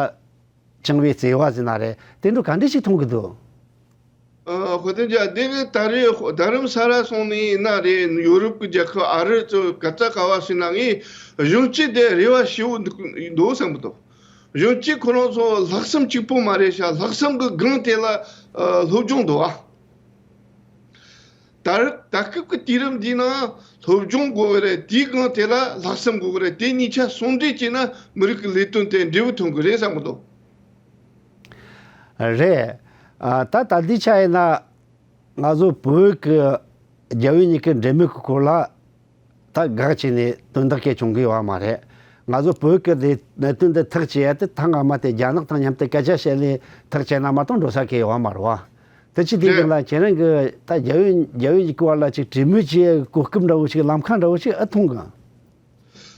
བཅངས་པའི་བརྩེ་བ་ཟེར་ན་རེད། དེ་འདྲ་ག་འདྲ་ཞིག་མཐོང་གི་འདུག་ཨ། ཧོ། དེ་འདྲ་དེ་གི་ད་རེས་རྡ་རམ་ས་ལ་སོང་ནས་ཡིན་ན་རེད། ཡོ་རོབ་ཀྱི་རྒྱལ་ཁབ། ཨ་རི་ཚོ་ག་ཙ་ག་བ་སོང་ན་ངས་གཞོན་སྐྱེས་དེ་རེ་བ་ཞེ་པོ་འདུག་འདུག་བསམ་གི་འདུག་གཞོན་སྐྱེས་ཁོ་རང་ཚོ་ལྷག་བསམ་གཅིག་པོ་མ་རེད་ཤག་ལྷག་བསམ་གི་སྒང་དེ་ལ། ཨ། སློབ་སྦྱོང་འདུག་ཨ། ད་རེས་ད་སྐབས་ཀྱི་དུས་རབས་འདིའི་ནང་སློབ་སྦྱོང་དགོས་ཀྱི་རེད། དེའི་སྒང་དེ་ལ་ལྷག་བསམ་དགོས་ཀྱི་རེད། དེ་གཉིས་ཆ་ཟུང་འབྲེལ་བྱས་ན་མི་རིགས་ཀྱི་ལས་དོན་དེ་འབྲས་བུ་ཐོན་གྱི་རེད་བསམ་གི་འདུག་རེད། ཨ། ད་ད་ལྟའི་ཆ་ཡིན་ན་ང་ཚོ་བོད་ཀྱི་རྒྱ་བོད་གཉིས་ཀྱི་འབྲེལ་མོལ་གྱི་སྐོར་ལ་ད་དགག་བྱས་ནས་དོན་དག་སྐད་བྱུང་གི་ཡོད་མ་རེད། ང་ཚོ་བོད་ཀྱི་དེ་གནད་དོན་འདི་ཐག་བཅད་ཡ་དེ་ད་སྔ་མ་དེ་རྒྱ་ནག་དང་མཉམ་དུ་སྐད་ཆ་བཤད་ལས་ཐག་བཅད་ན་མ་གཏོགས་འགྲོ་ས་གང་ཡོད་མ་རེད་བ། དེ་ཅི་དེ་རེད། གང་ལ་ཁྱེད་རང་གི་ད་རྒྱ་བོད་རྒྱ་བོད་གཉིས་ཀྱི་བར་ལ་ཅིག་གྲོས་མོལ་བྱེད་ཡ་གི་གོ་སྐབས་འདྲ་བོ་ཞིག་ལམ་ཁ་འདྲ་བོ་ཞིག་ཨེ་མཐོང་གི།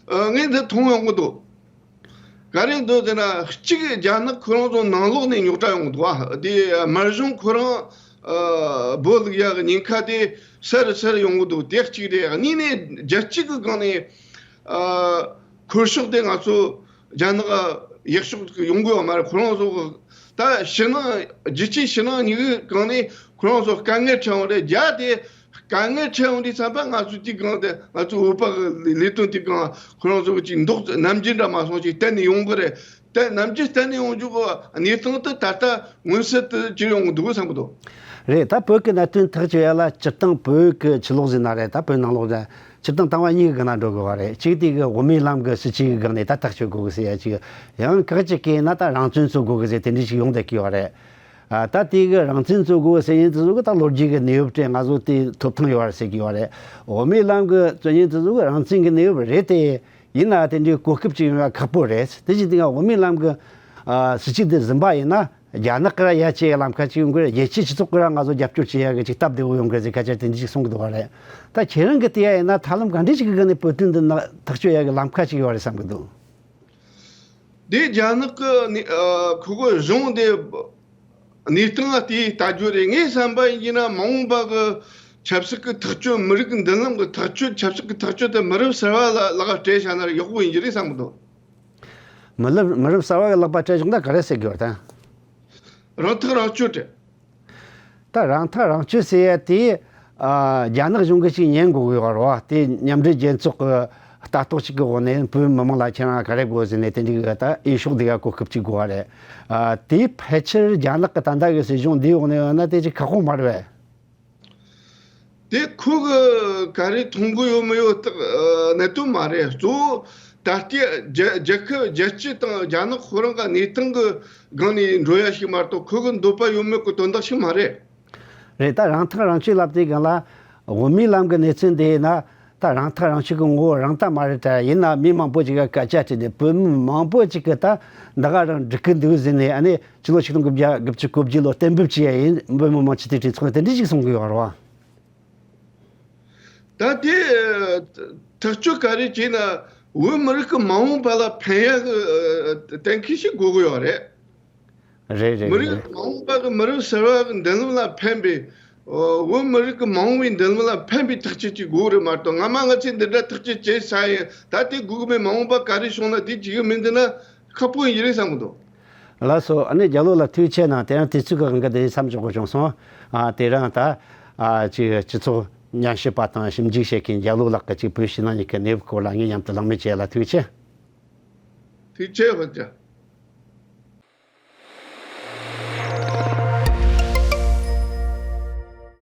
ཨ། ངས་འདི་མཐོང་ཡོང་གི་འདུག་ག་རེ་འདུག་ཟེར་ན། གཅིག་རྒྱ་ནག་ཁོ་རང་ཚོ་ནང་ལོགས་ནས་རྙོག་དྲ་ཡོང་གི་འདུག་ཨ། དེ་དམར་གཞུང་ཁོ་རང་། ཨ། སྦོ་ལུག་ཡ་གི་ཉེན་ཁ་དེ་སེལ་སེལ་ཡོང་གི་འདུག་དེ་གཅིག་རེད། གཉིས་ནས་རྒྱལ་སྤྱི་གི་སྒང་ནས། ཨ། འཁྱོར་ཕྱོགས་དེ་ང་ཚོ་རྒྱ་ནག་ཡག་ཕྱོགས་ཡོང་གི་ཡོད་མ་རེད། ཁོ་རང་ཚོ་ད་ཕྱི་ནང་རྒྱལ་སྤྱིའི་ཕྱི་ནང་གཉིས་ཀའི་སྒང་ནས་ཁོ་རང་ཚོ་དཀའ་ངལ་འཕྲད་ཡོང་རེད། རྒྱ་དེ་དཀའ་ངལ་འཕྲད་ཡོང་དུས་ཙམ་པ་ང་ཚོ་དེའི་སྒང་དེ་ང་ཚོ་བོད་པ་གི་ལས་དོན་དེའི་སྒང་ཁོ་རང་ཚོ་གི་ཅིག་མདོག་ནམ་རྒྱུན་འདྲ་མ་སོང་ཅིག་གཏན་ནས་ཡོང་གི་རེད། ད་ནམ་རྒྱུན་གཏན་ནས་ཡོང་རྒྱུ་གི་གནས་སྟངས་དེ་ད་ལྟ་མངོན་གསལ་དུ་གྱུར་ཡོང་གི་འདུག་བསམ་གི་འདུག་རེད། ད་བོད་ཀྱི་གནད་དོན་ཐག་གཅོད་ཡ་ལ་སྤྱིར་བཏང་བོད་ཀྱི་ཕྱི་ལོགས་ཟེར་ན་རེད། ད་བོད་ནང་ལོགས་ཟེར་ན་སྤྱིར་བཏང་ལྟ་བ་གཉིས་ཀྱི་སྒང་ན་འགྲོ་དགོས་པ་རེད། གཅིག་དེ་གི་དབུ་མའི་ལམ་གྱི་སྲིད་བྱུས་ཀྱི་སྒང་ནས་ད་ཐག་གཅོད་དགོས་གི་ཟེར་ཡ་གཅིག་ཡང་ཁག་ཅིག་གིས་ན་ད་རང་བཙན་རྩོད་དགོས་གི་ཟེར་དེ་འདྲ་ཞིག་ཡོང་བསྡད་ཀྱི་ཡོད་རེད། ཨ། ད་དེ་གི་རང་བཙན་རྩོད་དགོས་ཟེར་མཁན་དེ་ཚོ་གི་ད་ལོ་རྒྱུས་ཀྱི་གནས་བབ་སྤྲད། ང་ཚོ་དེ་ཐོབ་ཐང་ཡོད་རེད་ཟེར་གྱི་ཡོད་རེད། དབུ་མའི་ལམ་གྱི་རྩོད་མཁན་དེ་ཚོ་གི་རང་བཙན་གྱི་གནས་བབ་རེད་དེ། ཡིན་ན་དེ་འདྲའི་གོ་སྐབས་ཅིག་ཡོང་ཡ་ཁག་པོ་རེད། དེ་བཞིན་དེ་ག་དབུ་མའི་ལམ་གྱི། ཨ། སྲིད་བྱུས་དེ་ཟིན་པ་ཡིན་ན་རྒྱ་ནག་གི་ར་ཡ་ཆེ་ཡ་ལམ་ཁ་ཅིག་ཡོང་གི་རེད། རྒྱལ་སྤྱིའི་སྤྱི་ཚོགས་ཀྱི་ར་ང་ཚོ་རྒྱབ་སྐྱོར་བྱེད་ཡ་གི་ཅིག་སྟབས་བདེ་བོ་ཡོང་གི་རེད་ཟེར་སྐད་ཆ་དེ་འདྲ་ཞིག་གསུང་གི་འདུག་བ་རེད། ད་ཁྱེད་རང་གི་དེ་ཡ་ཡིན་ན་ཐབས་ལམ་ག་འདྲ་ཞིག་གི་སྒང་ནས་བོད་དོན་འདི་ནང་ཐག་གཅོད་ཡ་གི་ལམ་ཁ་ཅིག་ཡོད་རེད་བསམ་གི་འདུག་དེ་རྒྱ་ནག་གི་ནི། ཨ། ཁོ་གི་གཞུང་དེ་གནས་སྟངས་ལ་བལྟས་བལྟ་རྒྱུ་རེད། ངའི་བསམ་པ་ཡིན་ན་མ་འོངས་པ་གི་ཆབ་སྲིད་ཀྱི་ཐག་གཅོད། མི་རིགས་མདུན་ལམ་གྱི་ཐག་གཅོད། ཆབ་སྲིད་ཀྱི་ཐག་གཅོད་དེ་མི་རབས་གསར་བ་ལ་ལག་སྤྲད་བཞག་ན་ཡག་པོ་ཡིན་གྱི་རེད་བསམ་གི་འདུག་མི་རབས་མི་རབས་གསར་བ་གི་ལག་པ་སྤྲད་བཞག་ན་ག་རེ་ཟེར་གི་ཡོད་དམ། རང་ཐག་རང་གཅོད་རེད། ད་རང་ཐག་རང་གཅོད་ཟེར་ཡ་དེ། ཨ། རྒྱ་ནག་གཞུང་གིས་ཅིག་ཉན་དགོས་ཀྱི་ཡོད་རེད་བ། དེ་མཉམ་འབྲེལ་རྒྱལ་ཚོགས་ཀྱི་ལྟ་རྟོག་ཅིག་གི་འོག་ནས་བོད་མི་མང་ལ་ཁྱེད་རང་ག་རེ་དགོས་ཟེར་ནས་དེ་འདྲའི་གི་ད་འོས་ཤོག་འདི་ག་གོ་སྐབས་ཅིག་དགོས་པ་རེད། ཨ། དེ་ཕལ་ཆེར་རྒྱ་ནག་གི་ད་ལྟ་གི་སྲིད་གཞུང་འདིའི་འོག་ནས་ཡོད་ན་དེ་ཅིག་ཁག་པོ་མ་རེད་པས། དེ་ཁོ་གི་ག་རེ་མཐོང་གི་ཡོད་མེད་ཡོད་སྟག་ཨ་གནད་དོན་མ་རེད། གཙོ་བོ་ད་ལྟའི་རྒྱ་རྒྱལ་ཁབ་རྒྱལ་སྤྱི་དང་རྒྱ་ནག་ཁོ་རང་གི་གནས་སྟངས་ཀྱི་སྒང་ནས་འགྲོ་ཡ་ཞིག་མ་གཏོགས་ཁོ་གི་འདོད་པ་ཡོད་མེད་ཀྱི་དོན་དག་ཞིག་མ་རེད། རེད། ད་རང་ཐག་རང་གཅོད་ལབ་དུས་སྒང་ལ་དབུ་མའི་ལམ་གྱི་གནས་ཚུལ་འདི་ཡིན་ན། ད་རང་ཐག་རང་གཅོད་ཀྱི་ངོ་བོ་རང་ལྟ་མ་རེད་དྲ། ཡིན་ན་མི་མང་པོ་ཅིག་ག་སྐད་ཆ་དྲིས་ནས་བོད་མི་མང་པོ་ཅིག་གིས་ད་འདི་ག་རང་འགྲིག་གི་འདུག་ཟེར་ནས། ཨ་ནི་ཕྱི་ལོ་ཆིག་སྟོང་དགུ་བརྒྱ་དགུ་བཅུ་གོ་བརྒྱད་ལོ་གཏན་འབེབས་བྱས་ཡ་ཡིན། བོད་མི་མང་སྤྱི་འཐུས་གྲོས་ཚོགས་ལ་དེ་འདྲ་ཞིག་གསུང་གི་ཡོད་རེད་བ། ད་དེ་ཐག་གཅོད་ག་རེ་བྱས་ན་བོད་མི་རིགས་ཀྱི་མ་འོངས་པ་ལ་ཕན་ཡག་གི་གཏན་འཁེལ་ཞིག་དགོས་ཀྱི་ཡོད་རེད། རེད་རེད། མི་རིགས་རེད། མ་འོངས་པ་གི་མི་རིགས་གསར་བ་གི་མདུན་ལམ་ལ་ཕན་པའི། ཨོ། བོད་མི་རིགས་ཀྱི་མ་འོངས་པའི་མདུན་ལམ་ལ་ཕན་པའི་ཐག་གཅོད་ཅིག་དགོས་རེད་མ་གཏོགས། སྔ་མ་ང་ཚོས་འདི་འདྲ་ཐག་གཅོད་བྱས་ཚར་ཡིན། ད་དེ་དགོས་གི་མེད། མ་འོངས་པ་ག་རེ་བྱུང་ན་དེ་བྱེད་གི་མེད་འདི་ན་ཁག་པོ་ཡིན་རེད་བསམ་གི་འདུག། ལགས་སོ། ཨ་ནི་རྒྱ་ལོ་ལགས་ཐུགས་རྗེ་ཆེ་གནང་། དེ་རིང་དུས་ཚོད་ཀྱི་དབང་གིས་འདི་མཚམས་འཇོག་དགོས་བྱུང་སོང་། ཨ། དེ་རིང་ད་ཨ་ཅིག་སྤྱི་ཚོགས་ཉམས་ཞིབ་པ་དང་ཞིབ་འཇུག་བྱེད་མཁན་རྒྱ་ལོ་ལགས་ཀྱིས་ཅིག་བོད་ཕྱི་ནང་གཉིས་ཀྱི་གནས་བབ་སྐོར་ལ་ངས་མཉམ་དུ་གླེང་མོལ་བྱས་ལ། ཐུགས་རྗེ་ཆེ། ཐུགས་རྗེ་ཆེ། ཧོ་ཅ།